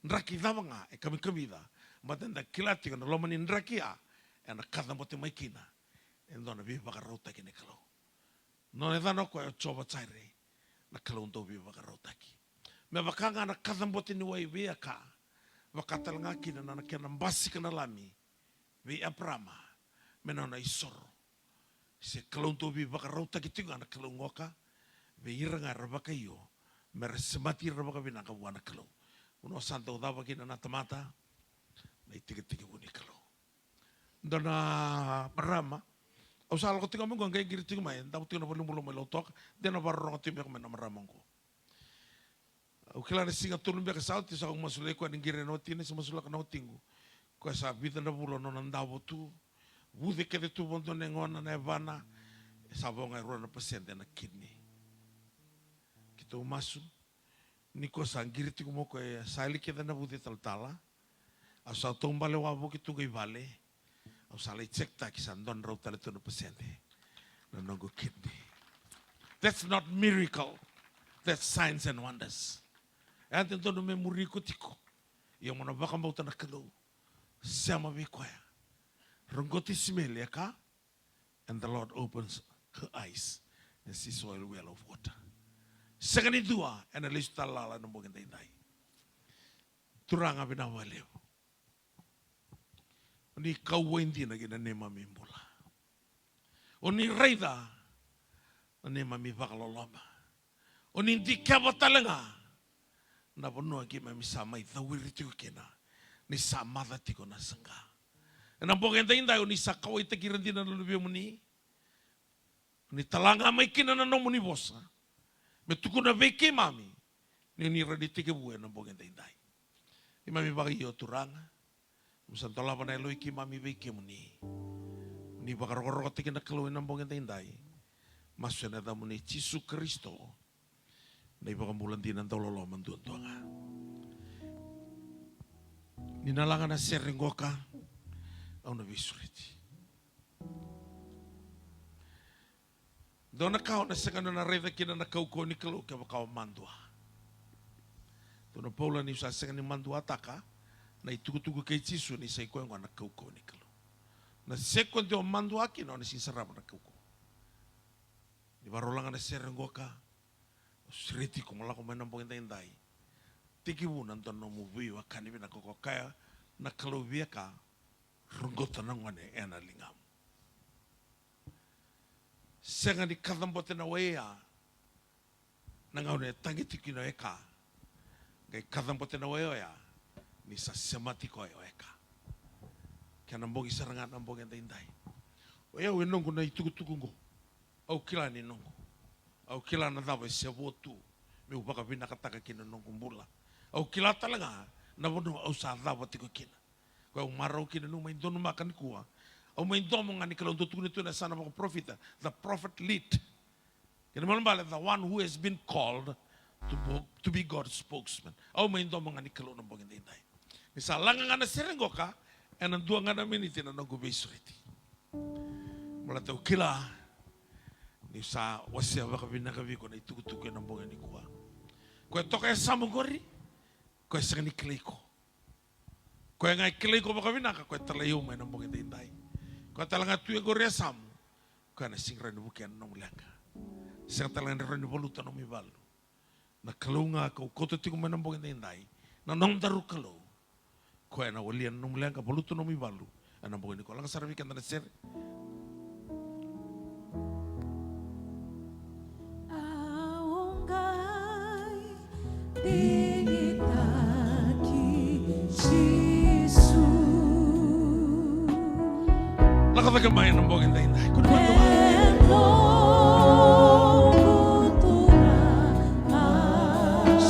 draki cava ga e kamikamica, baleta da kila tiko na loma ni draki ya, ena kacabote mai kina e dua na veivakarautaki ni Kalou. Nona yacana o koya o Jiova Jaire, na Kalou dau veivakarautaki. Me vaka ga na kacabote ni wai vei Aka, vaka tale ga kina na kena basika na Lami vei Eparama me nona isoro. Se Kalou dau veivakarautaki tiko ga na Kalou qoka vei ira ga era vakaio, me ra semati ira vakavinaka vua na Kalou. Vanua sa dau cava kina na tamata, na itekitekivu ni Kalou. Dua na marama, au sa lako tiko mai qo, qai qiri tiko mai, davo tiko na valenibula mai Lautoka, de na vakarorogo tiko mai ko mai na marama qo. Au kila na siga tolu beka sa oti, sa au masulaki koya ni qiri na watina, se masulaka na watiqu. Koya sa vica na vula nona davo tu, vuce kece tu vakadua na yagona, na yavana, e sa vo ga e rua na pasede na kidney. Keitou masu, nikua sa qiri tiko mai o koya, sa yali kece na vuce talatala. Au sa taubale wavoki tu qai vale. Au sa lai check-taki, sa dua na drau tale tu na pasede na noqu kidney. That's not miracle. That's signs and wonders. E a dodonu me muri iko tiko. Ia mo na vakabauta na Kalou. Sema vei koya. Roqoti Simeli, e kaya, and the Lord opens her eyes and she saw a well of water. Sega ni dua ena lesu tale lala ena bogi daidai. Turaga, vinaka vakalevu. O ni kauwai dina ki na neimami bula. O ni raica na neimami vakaloloma. O ni dikeva tale ga na vanua keimami sa mai cawiri tiko kina ni sa maca tiko na saqa. Ena bogi daidai o ni sa kauwaitaki ira dina na luvemuni. Ni tala ga mai kina na nomuni vosa me tukuna vei keimami ni o ni rawa ni tekivu ena bogi daidai. Keimami vakaio, Turaga, mo sa dolava na yaloi keimami vei kemuni. Ni vakarokorokotaki na Kalou ena bogi daidai. Masu ena yacamuni Jisu Karisito, na iVakabula dina dauloloma duadua ga. Ni na laga na sere qoka, au na veisureti. Dua na ka o na sega ni na raica kina na kaukauwa ni Kalou kevaka o madua. Tukuna o Paula, niu sa sega ni maduataka na itukutuku kei Jisu, ni sa i koya oqo na kaukauwa ni Kalou. Na sekodi o madua kina, o na sega ni sarava na kaukauwa. Ni vakarau laga na sere qoka, au sureti iko mo lako mai na bogi daidai. Tekivu na dua na nomu veiwekani vinaka, ko kaya na Kalou vei Aka, roqota na gone ena ligamu. Sega ni kacabote na wai ya na gauna e tagi tiko kina o Eka. Qai kacabote na wai oya ni sa semati koya o Eka. Kena bogi sara ga na bogi daidai. O yau e noqu na itukutuku oqo. Au kila ni noqu. Au kila na cava e se vo tu meu vakavinakataka kina na noqu bula. Au kila tale ga na vanua au sa cava tiko kina. Koya au marau kina niu mai donumaka nikua. Au mai domo ga ni Kalou, dau tukuni tu ena yasana vakaparofita, the prophet lead. Kena ibalebale, the one who has been called to bo-, to be God's spokesman. Au mai domo ga ni Kalou na bogi daidai. Ni sa laga ga na sere qoka, ena dua ga na miniti na noqu veisureti. Baleta au kila niu sa wasea vakavinaka vei iko na itukutuku ena bogi nikua. Koya toka e yasamu qori, koya sega ni kilai iko. Koya ga e kilai iko vakavinaka, koya talai au mai na bogi daidai. Koya tale ga tu e qori e yasamu, koya na sega ni rawa ni vukea na nomu leqa. Sega tale ga ni rawa ni valuta na nomu ivalu. Na Kalou ga kau kauta tiko mai na bogi daidai, na nodaru Kalou, koya na walia na nomu leqa, valuta na nomu ivalu. Ena bogi nikua, laga sara vei keda na sere. Au qai digitaki Jisu. Lako cake mai na bogi daidai. Kua ni mani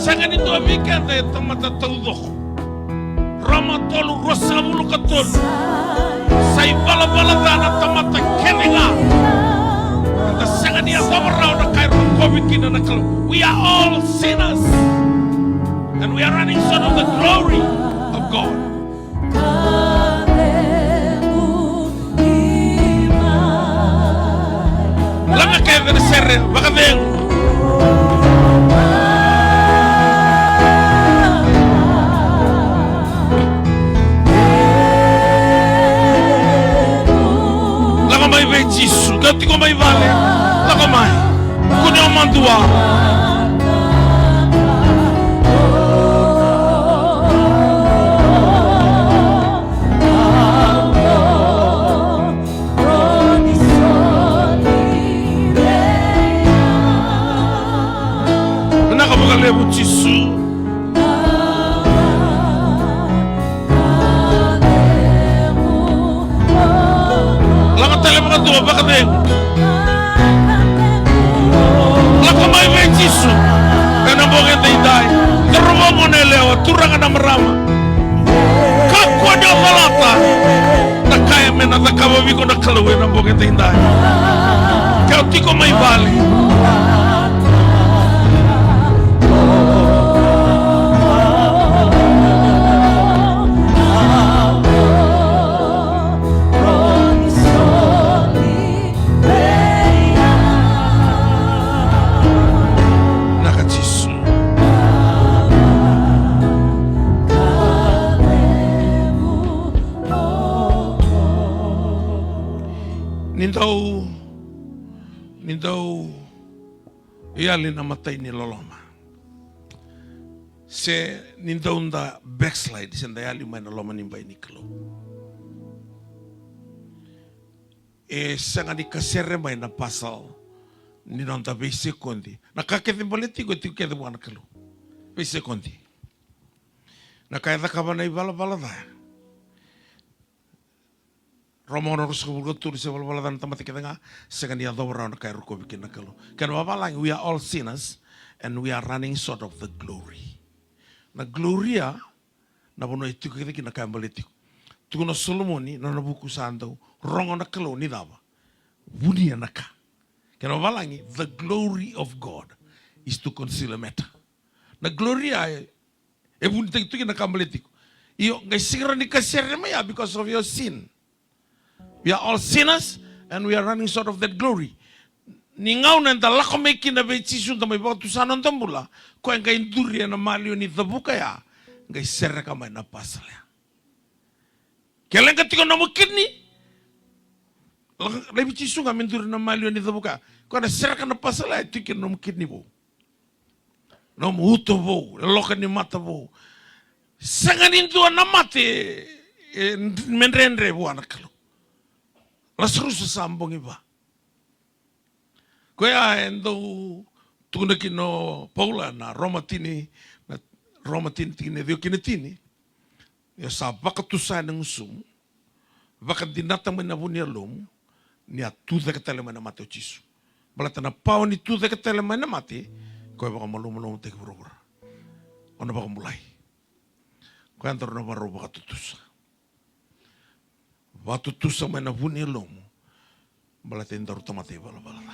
Sega ni dua vei keda e tamata taucoko. Roma tolu, ruasagavulu ka tolu. Sa ivalavala ca na tamata kece ga. Eda sega ni yacova rawa na ka e rokovi kina na Kalou. We are all sinners. And we are running short of the glory of God. Laga kece na sere, vakacegu. Lako mai vei Jisu, ke o tiko mai vale, lako mai. Kunea o madua. Vinaka vakalevu Jisu. Lako tale vakadua, vakacegu. Lako mai vei Jisu ena bogi edaidai. Cauravou, goneyalewa, turaga, na marama. Kakua ni o calata na ka e me na cakava vei iko na Kalou ena bogi edaidai. Ke o tiko mai vale. Vinaka Jisu. Ni dau, ni dau yali na imatai ni loloma. Se ni dau da backslide, se da yali mai na loma ni bai ni Kalou. E sega ni kasere mai na parcel ni noda veisekodi. Na ka kece baleti iko e tiko kece vua na Kalou. Veisekodi. Na ka e cakava na ivalavala ca. Roma ono ruasagavulu ka tolu, se valavala ca na tamata kece ga, sega ni yacova rawa na ka e rokovi kina na Kalou. Kena vavalagi, we are all sinners and we are running short of the glory. Na gloria, na vanua e tiko kece kina na ka e baleti iko. Tukuna o Solomoni, na nona vuku sa dau rogo na Kalou ni cava? Vunia na ka. Kena vavalagi, the glory of God is to conceal a matter. Na gloria e, e vunitaki tu kina na ka baleti iko. Io, qai sega ni kasere mai ya because of your sin. We are all sinners and we are running short of that glory. Ni gauna eda lako mai kina vei Jisu, da mai vakatusa na noda bula, koya qai duri ena maliwa ni cavuka ya, qai sereka mai na parcel ya. Ke leqa tiko na nomu kidney, la-, laivi Jisu ga me duri na maliwa ni cavuka ya. Koya na sereka na parcel ya, e tiko kina na nomu kidney vou. Nomu uto vou, loka ni mata vou. Sega ni dua na mate e, e, me dredre vua na Kalou. Lasarusa sa bogi va. Koya e dau tukuna kina o Paula na Roma tini, na Roma tini tikina e ciwa kina tini. Ni o sa vakatusa ena gusumu, vakadinata mai na vu ni yalomu, ni a tucake tale mai na mate o Jisu. Baleta na pawa ni tucake tale mai na mate, koya e vakamalumalumutaki vuravura. O na vakabulai. Koya daru na vakarau vakatutusa. Vakatutusa mai na vu ni yalomu. Baleta e daru tamata ivalavala ca.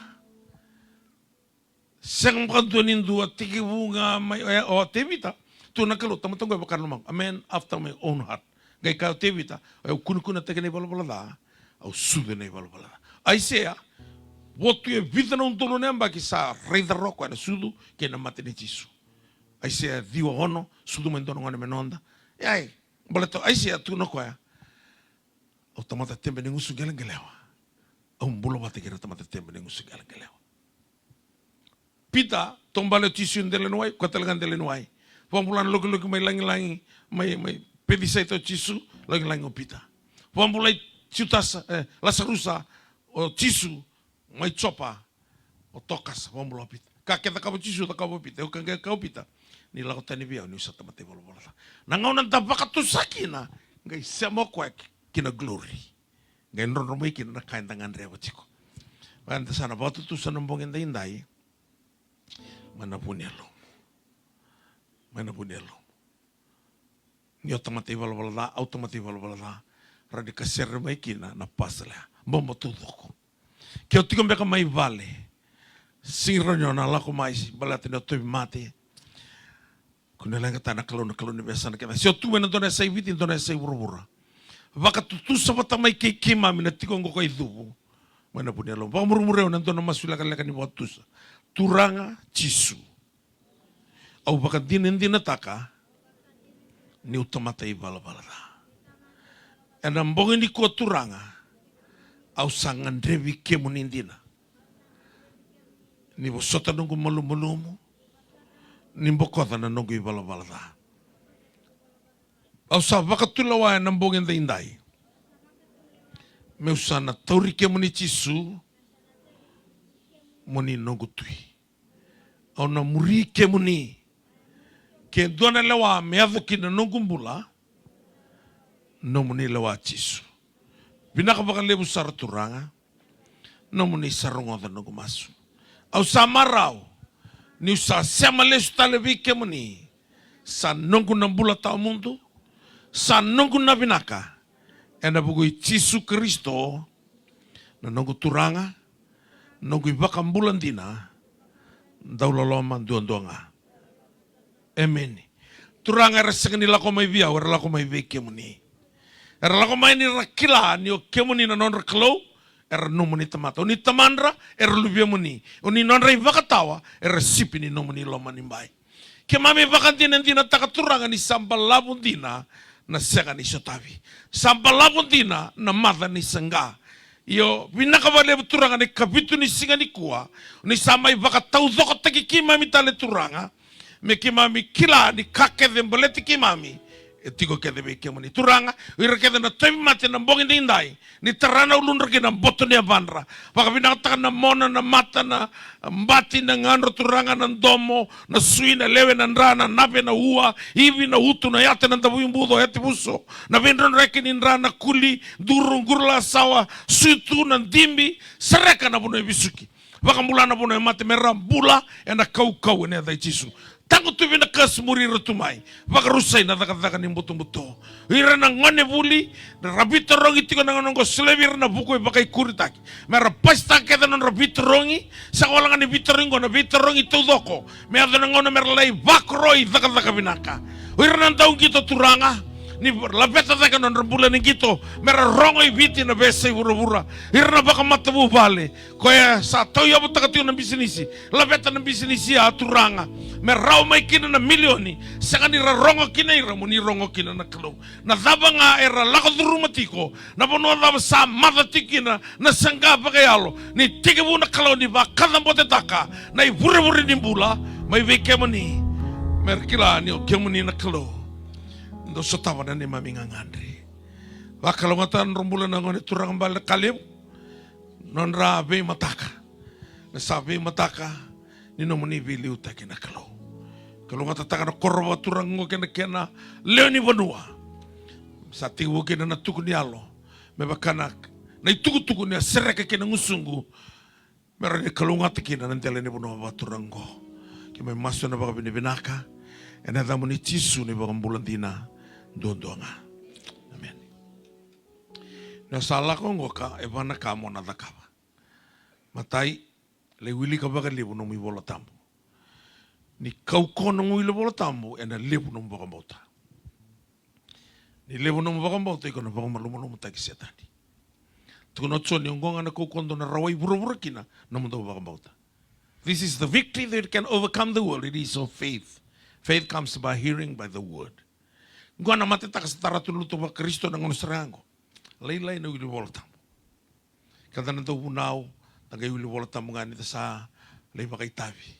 Sega vakadua ni dua, tekivu ga mai, e, o Tevita, tu na Kalou, tamata qo e vaka na lomaqu, a man after my own heart. Qai kaya o Tevita, au kunekunetaki na ivalavala ca, au sucu ena ivalavala ca. Aisea, vo tu e vica na udolu na yabaki sa raica rawa o koya na sucu kei na mate nei Jisu. Aisea ciwa ono, sucu mai dua na gone me noda. E ai, baleta o Aisea tukuna o koya, au tamata tebe ni gusu qeleqelewa. Au bula vata kei ira tamata tebe ni gusu qeleqelewa. Pita, taubale o Jisu e dela ni wai, koya tale ga dela ni wai. Vakabula na lokiloki mai lagilagi, mai, mai Pecisaita o Jisu, lagilagi o Pita. Vakabulai Jutasa, e, Lasarusa o Jisu, mai Jopa, o Tokasa, vakabula o Pita. Ka ke cakava o Jisu, cakava o Pita. Io, ka qai kaya o Pita, ni lako tani vei au, niu sa tamata ivalavala ca. Na gauna da vakatusa kina, qai sema o koya ki, ki na glory. Qai drodro mai kina na ka eda gadreva tiko. Vaka eda sa na vakatutusa na bogi daidai. Mai na vu ni yalo. Mai na vu ni yalo. Ni o tamata ivalavala ca, au tamata ivalavala ca. Rawa ni kasere mai kina na pastor ya. Bobo taucoko. Ke o tiko beka mai vale. Sega ni rawa ni o na lako mai baleta ni o tauvimate. Ko ni leqa tale na Kalou, na Kalou ni veiyasana kece. Se o tu mai na dua na yasai Viti, dua na yasai vuravura. Vakatutusa vata mai kei keimami na tiko oqo ka icuvu. Mai na vu ni yalo. Vakamurimuri au ena dua na masu lekaleka ni vakatutusa. Turaga Jisu. Au vakadinadinataka niu tamata ivalavala ca. Ena bogi nikua Turaga, au sa gadrevi kemuni dina. Ni vosota noqu malumalumu, ni bokoca na noqu ivalavala ca. Au sa vakatulewa ena bogi daidai. Meu sa na tauri kemuni Jisu, moni noqu tui. Au na muri kemuni. Ke dua na lewa me yaco kina noqu bula, nomuni lewa Jisu. Vinaka vakalevu sara Turaga, nomuni sa rogoca noqu masu. Au sa marau, niu sa sema lesu tale vei kemuni, sa noqu na bula tawamudu, sa noqu na vinaka, ena vuku i Jisu Karisito, na noqu Turaga, noqu iVakabula dina, dauloloma duadua ga. Emeni. Turaga era sega ni lako mai vei au, era lako mai vei kemuni. Era lako mai ni ra kila ni o kemuni na nodra Kalou, era nomuni tamata. O ni tamadra, era luvemuni. O ni nodra ivakatawa, era sipi ni nomuni loma ni bai. Keimami vakadinadinataka Turaga ni sa balavu dina na sega ni sotavi. Sa balavu dina na maca ni saqa. Io, vinaka vakalevu Turaga na ikavitu ni siga nikua. Ni sa mai vakataucokotaki keimami tale Turaga. Me keimami kila ni ka kece baleti keimami. E tiko kece vei kemuni. Turaga, o ira kece na tauvimate na bogi daidai. Ni tara na uludra ki na boto ni yavadra. Vakavinakataka na mona, na mata, na bati, na gadro Turaga, na domo, na sui, na lewe, na dra, na nave, na ua, ivi, na utu, na yate, na davuibuco, yate vuso, na veidrodroi ni dra, na kuli, duru, qurulasawa, suitu, na dibi, sereka na vanua e vesuki. Vakabula na vanua e mate me ra bula ena kaukauwa ena yaca i Jisu. Taqutuvi na curse, muri ira tu mai. Vakarusai na cakacaka ni butobuto. Ira na gone vuli, ra veitarogi tiko na gauna oqo, solia vei ira na vuku e vakaikuritaki. Me ra pasitaka kece na nodra veitarogi, sega wale ga ni veitarogi oqo, na veitarogi taucoko. Me yaco na gauna me ra lai vakoroi cakacaka vinaka. O ira na dauqito Turaga, ni laveta cake na nodra bula ni qito, me ra rogo i Viti na veiyasai vuravura. Ira na vakamatavuvale, koya sa tauyavutaka tiko na bisinisi, laveta na bisinisi ya Turaga. Me rawa mai kina na milioni, sega ni ra rogo kina ira, mo ni rogo kina na Kalou. Na cava ga era lako curuma tiko, na vanua cava sa maca tiko kina na saqa vakayalo, ni tekivu na Kalou ni vakacabotetaka na ivurevure ni bula mai vei kemuni. Me ra kila ni o kemuni na Kalou. Dou sotava na neimami gagadre. Vakalougatataka na nodra bula na gone turaga bale na ka levu. Nodra veimataka. Na sa veimataka ni nomuni veiliutaki na Kalou. Kalougatataka na koro vakaturaga oqo kei na kena lewe ni vanua. Sa tekivu kina na tuku ni yalo. Me vaka na, na itukutuku ni a sereka kina gusuqu. Me rawa ni kalougata kina na dela ni vanua vakaturaga oqo. Keimami masu ena vakavinavinaka. Ena yacamuni Jisu na iVakabula dina duadua ga. Emeni. Ni o sa lako oqo ka e va na ka mo na cakava. Matai, lai wilika vakalevu nomu iVola Tabu. Ni kaukauwa nomu iVola Tabu, ena levu nomu vakabauta. Ni levu nomu vakabauta, iko na vakamalumalumutaki Setani. Tukuna o Joni, oqo ga na kaukauwa dou na rawai vuravura kina, nomudou vakabauta. This is the victory that can overcome the world. It is of faith. Faith comes by hearing by the word. Qo na matetaka sa tara tu na lotu vaKarisito na gauna sara ga qo. Lailai na wili Vola Tabu. Keda na dau vunau, da qai wili Vola Tabu ga ni da sa lai vakaitavi.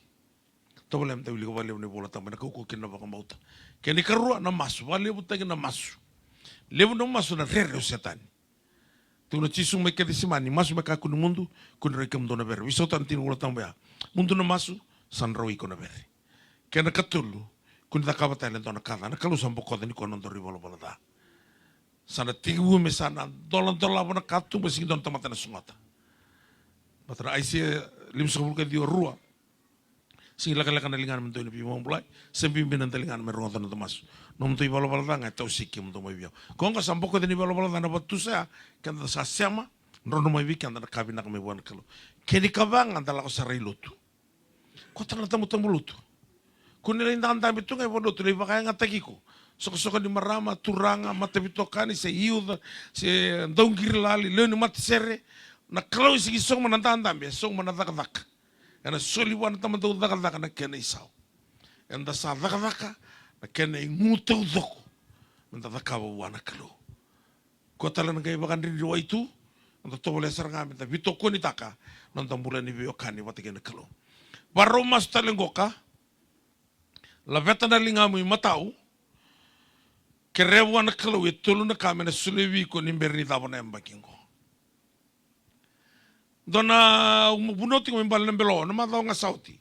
Tovolea me da wilika vakalevu na iVola Tabu, ena kaukauwa kina na vakabauta. Kena ikarua na masu, vakalevutaki na masu. Levu na masu na rere o Setani. Tukuna o Jisu mai Kecisemani, masu me kakua ni mudu, kua ni rai kemudou na vere. Veisautaka na tiki ni Vola Tabu ya. Mudu na masu, sa na rawai iko na vere. Kena katolu, kua ni cakava tale e dua na ka ca. Na Kalou sa bokoca nikua na nodaru ivalavala ca. Sa na tekivu me sa na doladolava na katuba, sega ni dua na tamata na sogota. Vata na Aisea limasagavulu ka ciwa, rua. Sega ni lekaleka na ligana me dua na veivakabulai, se bibi na noda ligana me rogoca na noda masu. Nomudou ivalavala ca ga e tawasei kemudou mai vei au. Ko oqo sa bokoca ni ivalavala ca na vakatutusa ya, keda sa sema, drodro mai vei keda na ka vinaka mai vua na Kalou. Kena ikava ga da lako sara i lotu. Ko tale na tabutabu lotu. Ko ni lai dadabe tu ga i valenilotu, lai vakayagataki iko. Soqosoqo ni marama, turaga, mataveitokani, se youth, se dauqiri lali, lewe ni matasere. Na Kalou e sega ni sauma na dadabe, e sauma na cakacaka. Ena soli vua na tamata dau cakacaka na kena isau. Eda sa cakacaka na kena igu taucoko. Meda cakava vua na Kalou. Ko tale na qai vakadridriwai tu, noda tovolea sara ga meda veitokonitaka na noda bula ni veiwekani vata kei na Kalou. Vakarau masu tale qoka, laveta na ligamu imatau, kerea vua na Kalou e tolu na ka me na solia vei iko ni bera ni cava na yabaki qo. Dua na, au vunau tiko mai Bale na Beloa, na macawa ga sa oti.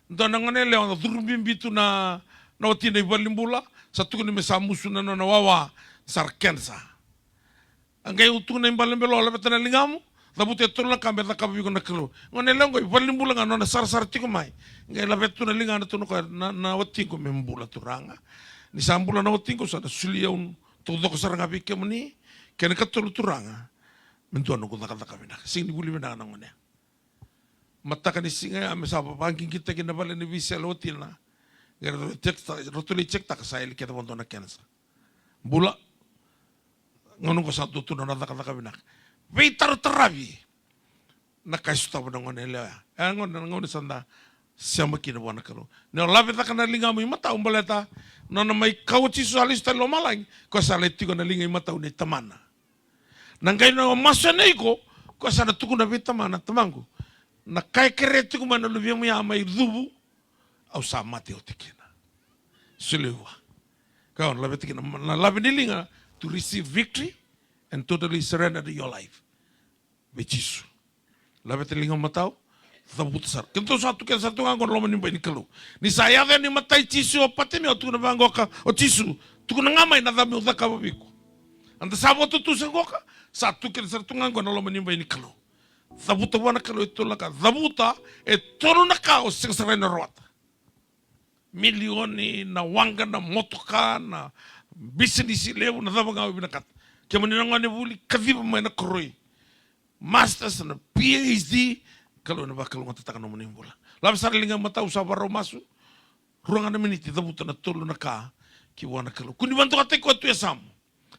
Dua na gone yalewa, na curu bibi tu na, na watina i valenibula, sa tukuni me sa musu na nona wawa, sa ra kenisa. A qai tukuna i Bale na Beloa, laveta na ligamu, cavuta e tolu na ka me cakava vei iko na Kalou. Gone yalewa qo i valenibula ga nona sarasara tiko mai. Qai laveta tu na ligana tu na koya, na, na watiqu me bula Turaga. Ni sa bula na watiqu, sa na solia au taucoko sara ga vei kemuni, kena ikatolu Turaga. Me dua noqu cakacaka vinaka. Sega ni vuli vinaka na gone. Mataka ni siga ya me sa vaqigitaki na vale ni veisele o watina. Qai ratou lai check ta-, ratou lai check taka sa yali kece vakadua na kenisa. Bula. Gauna qo sa dua tu na nona cakacaka vinaka. Veitarataravi. Na ka e sotava na gone yalewa ya. E gone, na gauna sa da sema kina vua na Kalou. Ni o lave caka na ligamu imatau baleta. Nona mai kau o Jisu sa lesu tale i lomalagi. Ko sa lai tiko na liga imatau nei Tamana. Na qai na masu ena iko, ko sa na tukuna vei Tamana, Tamaqu. Na ka e kerea tiko mai na luvemu ya mai cuvu, au sa mate oti kina. Solia vua. Ka au na laveta kina, na lave ni liga, to receive victory and totally surrender your life. Vei Jisu. Laveta liga matau, cavuta sara. Keitou sa tu kece sara tu ga qo na loma ni bai ni Kalou. Ni sa yaco yani i matai Jisu o Patimeo, tukuna vaqoka, o Jisu, tukuna ga mai na cava meu cakava vei iko. Eda sa vakatutusa qoka, sa tu kece sara tu ga qo na loma ni bai ni Kalou. Cavuta vua na Kalou e tolu na ka, cavuta e tolu na ka o sega sara ni rawata. Milioni, na waqa, na motoka, na bisinisi levu, na cava ga o vinakata. Kemuni na gone vuli, kaciva mai na koroi. Masters, na P H D, Kalou ena vakalougatataka nomuni bula. Lave sara liga matau, sa vakarau masu. Rua ga na miniti, cavuta na tolu na ka ki vua na Kalou. Kua ni vakadokataki koya tu e yasamu.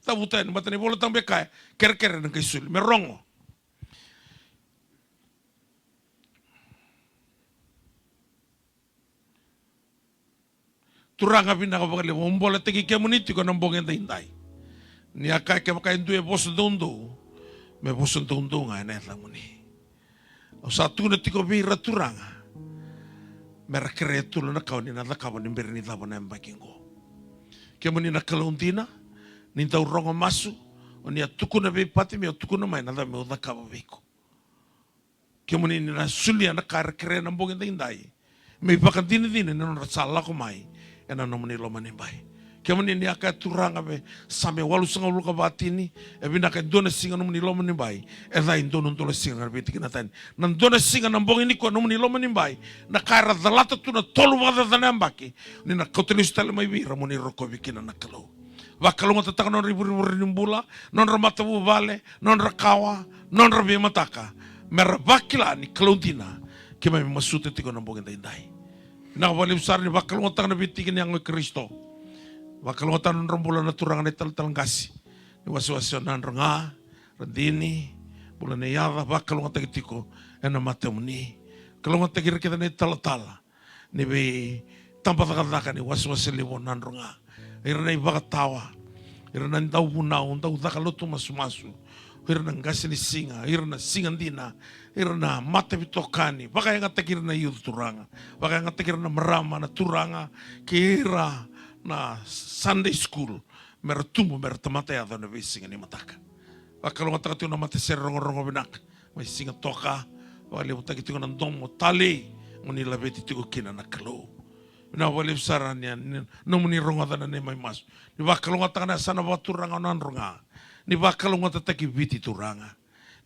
Cavuta yani, baleta na iVola Tabu e kaya, kerekere ena qai soli. Me rogo. Turaga vinaka vakalevu, au boletaki kemuni tiko na bogi edaidai. Ni a kaya kevaka e dua e vosa doudou, me vosa doudou ga ena yacamuni. Au sa tukuna tiko vei ira Turaga, me ra kerea e tolu na ka o ni na cakava ni bera ni cava na yabaki qo. Kemuni na Kalou dina, ni dau rogo masu, o ni a tukuna vei Patimeo, tukuna mai na cava meu cakava vei iko. Kemuni ni na solia na ka era kerea ena bogi edaidai. Me ivakadinadina ni nodra sa lako mai ena nomuni loma ni bai. Kemuni ni a kaya Turaga vei Same walusagavulu ka va tini, e vinaka e dua na siga nomuni loma ni bai, e ca e dua na udolu na siga na veitikina tani. Na dua na siga na bogi nikua nomuni loma ni bai, na ka era calata tu na tolu vakacaca na yabaki, ni na kauta lesu tale mai vei ira mo ni rokovi kina na Kalou. Vakalougatataka nodra ivurevure ni bula, nodra matavuvale, nodra kawa, nodra veimataka. Me ra vakila ni Kalou dina, keimami masuta tiko na bogi edaidai. Vinaka vakalevu sara ni vakalougatataka na veitiki ni yago i Karisito. Vakalougatataka nodra bula na turaga na italatala qase. Ni wasewase o Nadroga, Radini, bula nei Yaca, vakalougatataki tiko ena matamuni. Kalougatataki ira kece na italatala ni veitabacakacaka ni wasewase levu o Nadroga. Ira na ivakatawa, ira na dauvunau, dau caka lotu masumasu, ira na qase ni siga, ira na siga dina, ira na mataveitokani, vakayagataki ira na youth Turaga, vakayagataki ira na marama na turaga, kei ira na Sunday school, me ra tubu, me ra tamata yaco ena veisiga ni mataka. Vakalougatataka tiko na matasere rogorogo vinaka mai Sigatoka, vakalevutaki tiko na domo talei mo ni laveti tiko kina na Kalou. Vinaka vakalevu sara ni, ni nomuni rogoca na neimami masu. Ni vakalougatataka na yasana vakaturaga o Nadroga. Ni vakalougatataki Viti Turaga.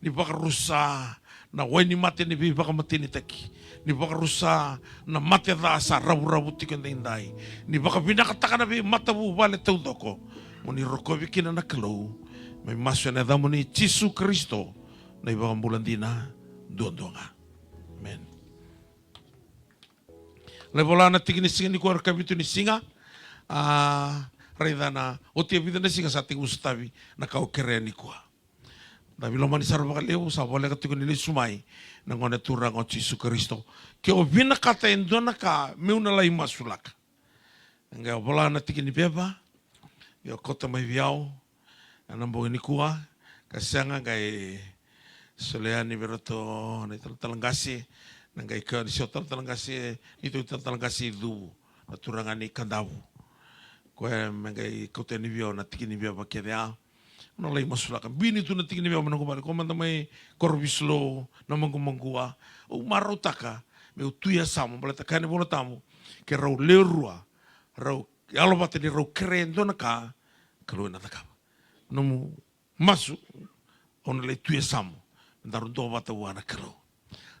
ni vakarusa na wai ni mate ni veivakamatenitaki, ni vakarusa na mate ca sa ravuravu tiko edaidai, ni vakavinakataka na veimatavuvale taucoko, mo ni rokovi kina na Kalou. Mai masu ena yacamuni Jisu Karisito, na iVakabula dina duadua ga. Amen. Lai vola na tiki ni siga nikua, na ikavitu ni siga. A, raica na oti e vica na siga sa tekivu sotavi na ka au kerea nikua. Da veilomani sara vakalevu, sa voleka tiko ni lesu mai na Gone Turaga o Jisu Karisito. Ke o vinakata e dua na ka meu na lai masulaka. Qai vola na tiki ni veva, qai kauta mai vei au ena bogi nikua, ka sega qai solia yani vei iratou na italatala qase, na qai kau ni se o talatala qase, ni tou italatala qase i Cuvu, na turaga ni Kadavu. Koya me qai kauta yani vei au na tiki ni veva kece ya. Au na lai masulaka. Bini tu na tiki ni veva mai noqu vale. Ko mada mai Korovisilou, Namaqumaqua. Au marautaka meu tu e yasamu, baleta kaya na iVola Tabu, ke rau lewe rua rau yalovata ni rau kerea e dua na ka, Kalou ena cakava. Nomu masu, au na lai tu e yasamu, me daru duavata vua na Kalou.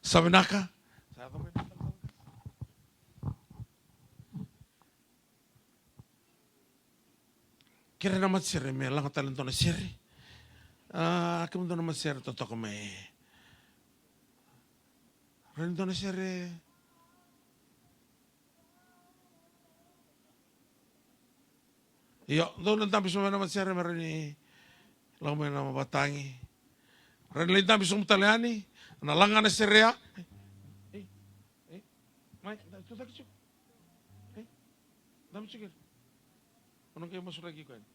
Sa vinaka? Kere na matasere me laga tale dua na sere. A, kemudou na matasere totoka mai. Rai ni dua na sere. Io, dou na dabe sobu mai na matasere me rai ni lako mai na vatagi. Rai ni lai dabe sobu tale yani, na laga na sere ya. Ei, ei, ei, mai, da, tu cake tiko. Ei, dabe tiko keri. Au na qai masulaki iko yani.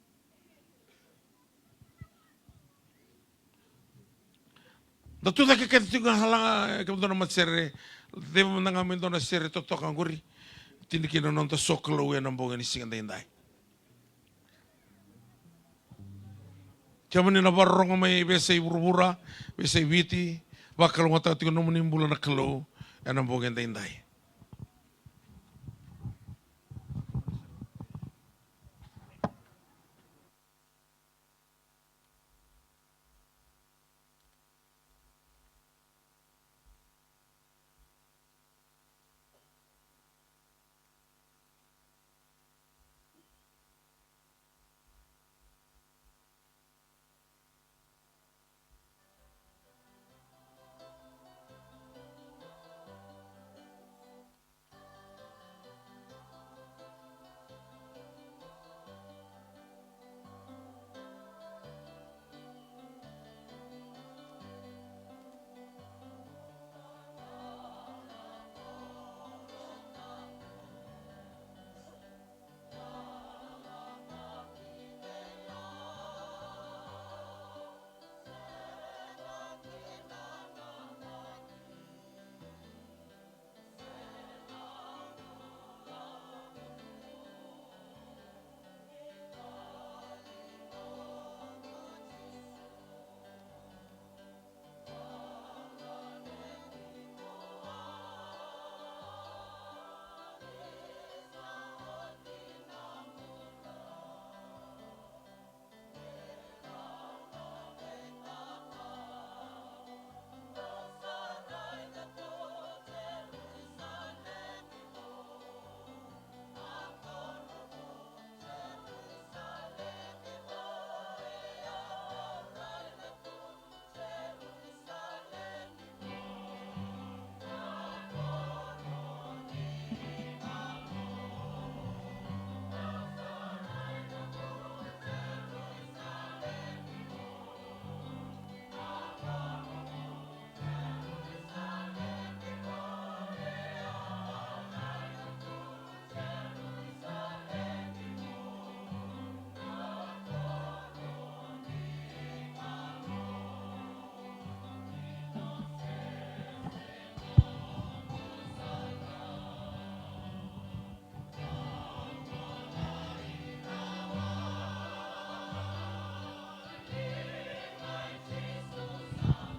Da tu cake kece tiko ga, sa laga, e, kemudou na matasere, ceva mada ga mai dua na sere totoka qori. Tini kina na noda sokalou ena bogi ni siga daidai. Kemuni na vakarorogo mai veiyasai vuravura, veiyasai Viti, vakalougatataka tiko na nomuni bula na Kalou ena bogi daidai.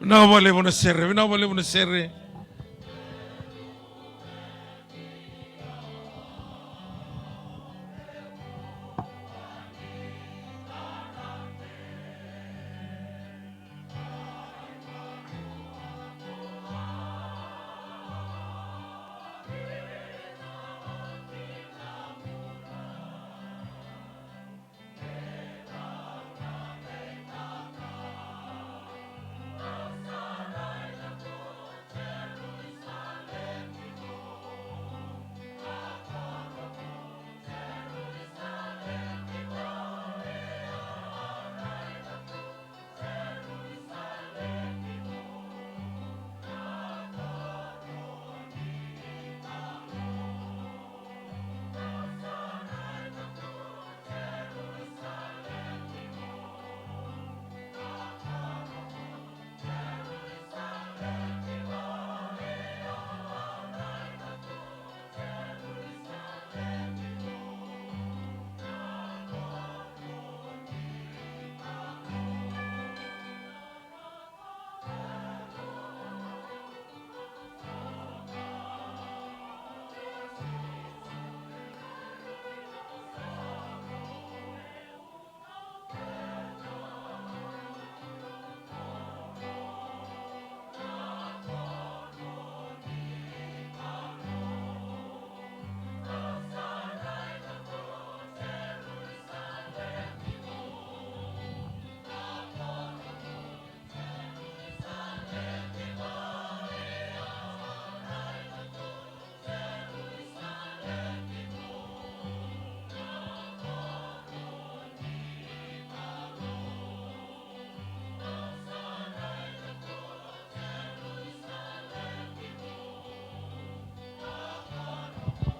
Vinaka vakalevu na sere, vinaka vakalevu na sere.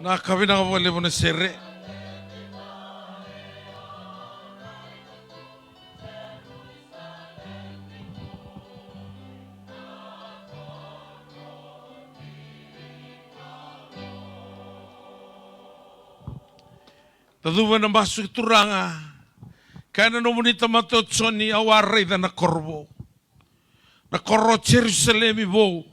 Na ka vinaka vakalevu na sere. Tacuva na masu, Turaga. Kaya na nomuni tamata o Joni, au a raica na koro vou, na koro o Jerusalemi vou.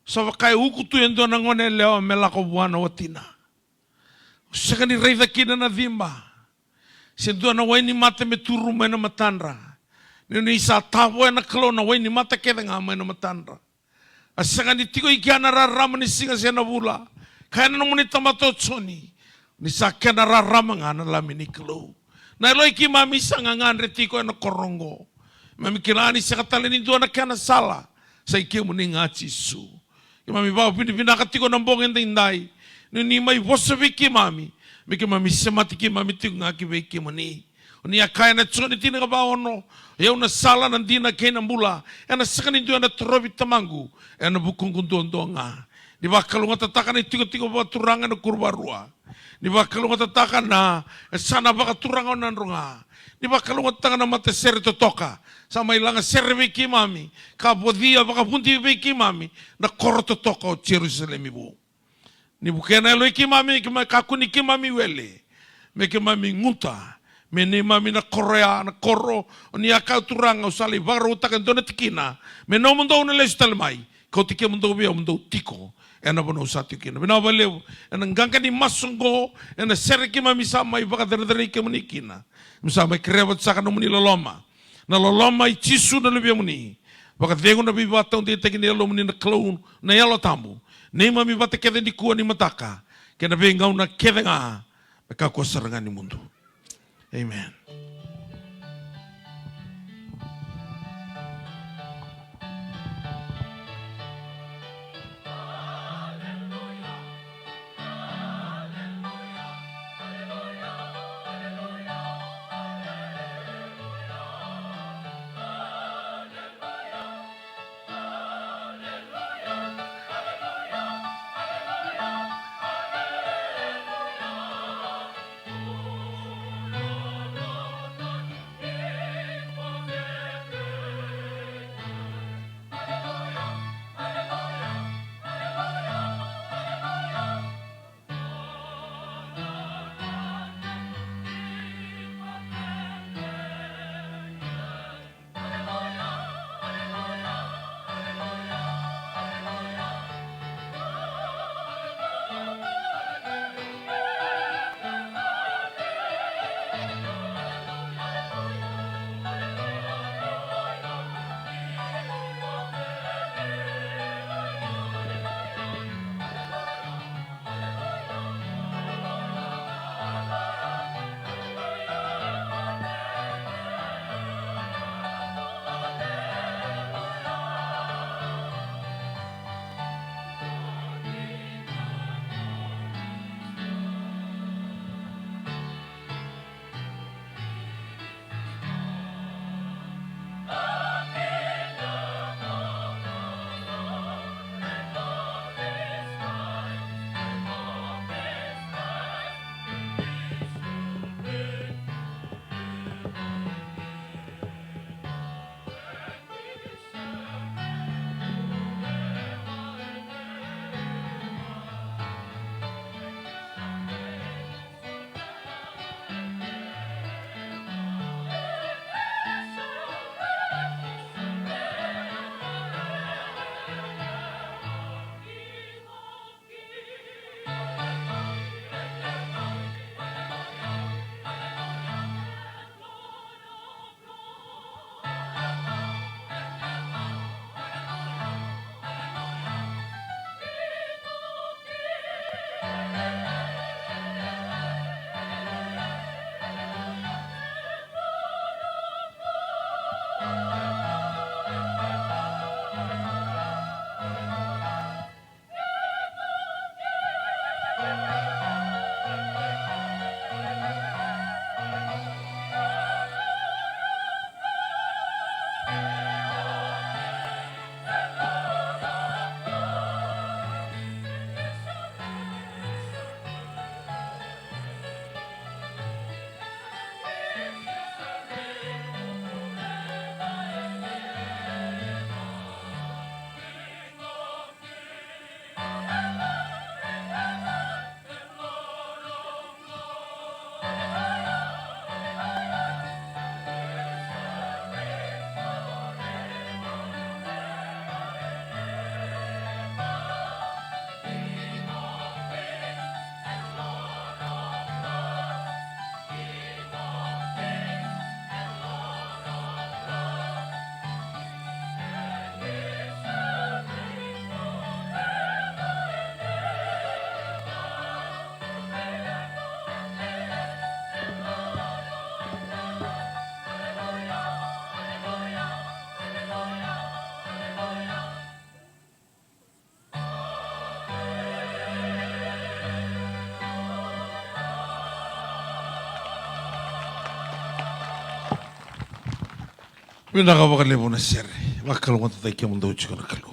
Sa vaka e uku tu e dua na gone yalewa me lako vua na watina. Au sega ni raica kina na cima, se dua na wainimata me turu mai na matadra. Ni oni sa tavoya na Kalou na wainimata kece ga mai na matadra. A sega ni tiko i kea na rarama ni siga se na vula. Kaya na nomuni tamata o Joni, ni sa kena rarama ga na Lami ni Kalou. Na yalo i keimami sa gagadre tiko ena koro oqo. Keimami kila ni sega tale ni dua na kena sala, sa i kemuni ga Jisu. Keimami vakavinavinaka tiko na bogi edaidai, ni oni mai vosa vei keimami, me keimami semati keimami tiko ga ki vei kemuni. Oni a kaya na Joni tinikava ono, o yau na sala, na dina kei na bula, ena sega ni dua ena torovi Tamaqu ena vukuqu duadua ga. Ni vakalougatataka na itikotiko vakaturaga ena Kuruvarua. Ni vakalougatataka na yasana vakaturaga o Nadro ga. Ni vakalougatataka na matasere totoka sa mai lagasere vei keimami, ka vocia vakavudi vei keimami na koro totoka o Jerusalemi vou. Ni vukea na yalo i keimami, me keimami kakua ni keimami wele, me keimami guta, me neimami na koro ya, na koro oni a kaya, Turaga, au sa lai vakarautaka e dua na tikina me nomudou na lesu tale mai, kauti kemudou vei au mo dou tiko ena vanua au sa tiko kina. Vinaka vakalevu ena qaqa ni masu oqo, ena sere keimami sa mai vakacerecerei kemuni kina. Keimami sa mai kerea vata saka na nomuni loloma, na loloma i Jisu na Luvemuni. Vakacegu na veivakataudeitaki ni Yalomuni na Kalou na Yalo Tabu, neimami vata kece nikua, nimataka kei na veigauna kece ga, me kakua sara ga ni mudu. Amen. Vinaka vakalevu na sere. Vakalougatataki kemudou tiko na Kalou.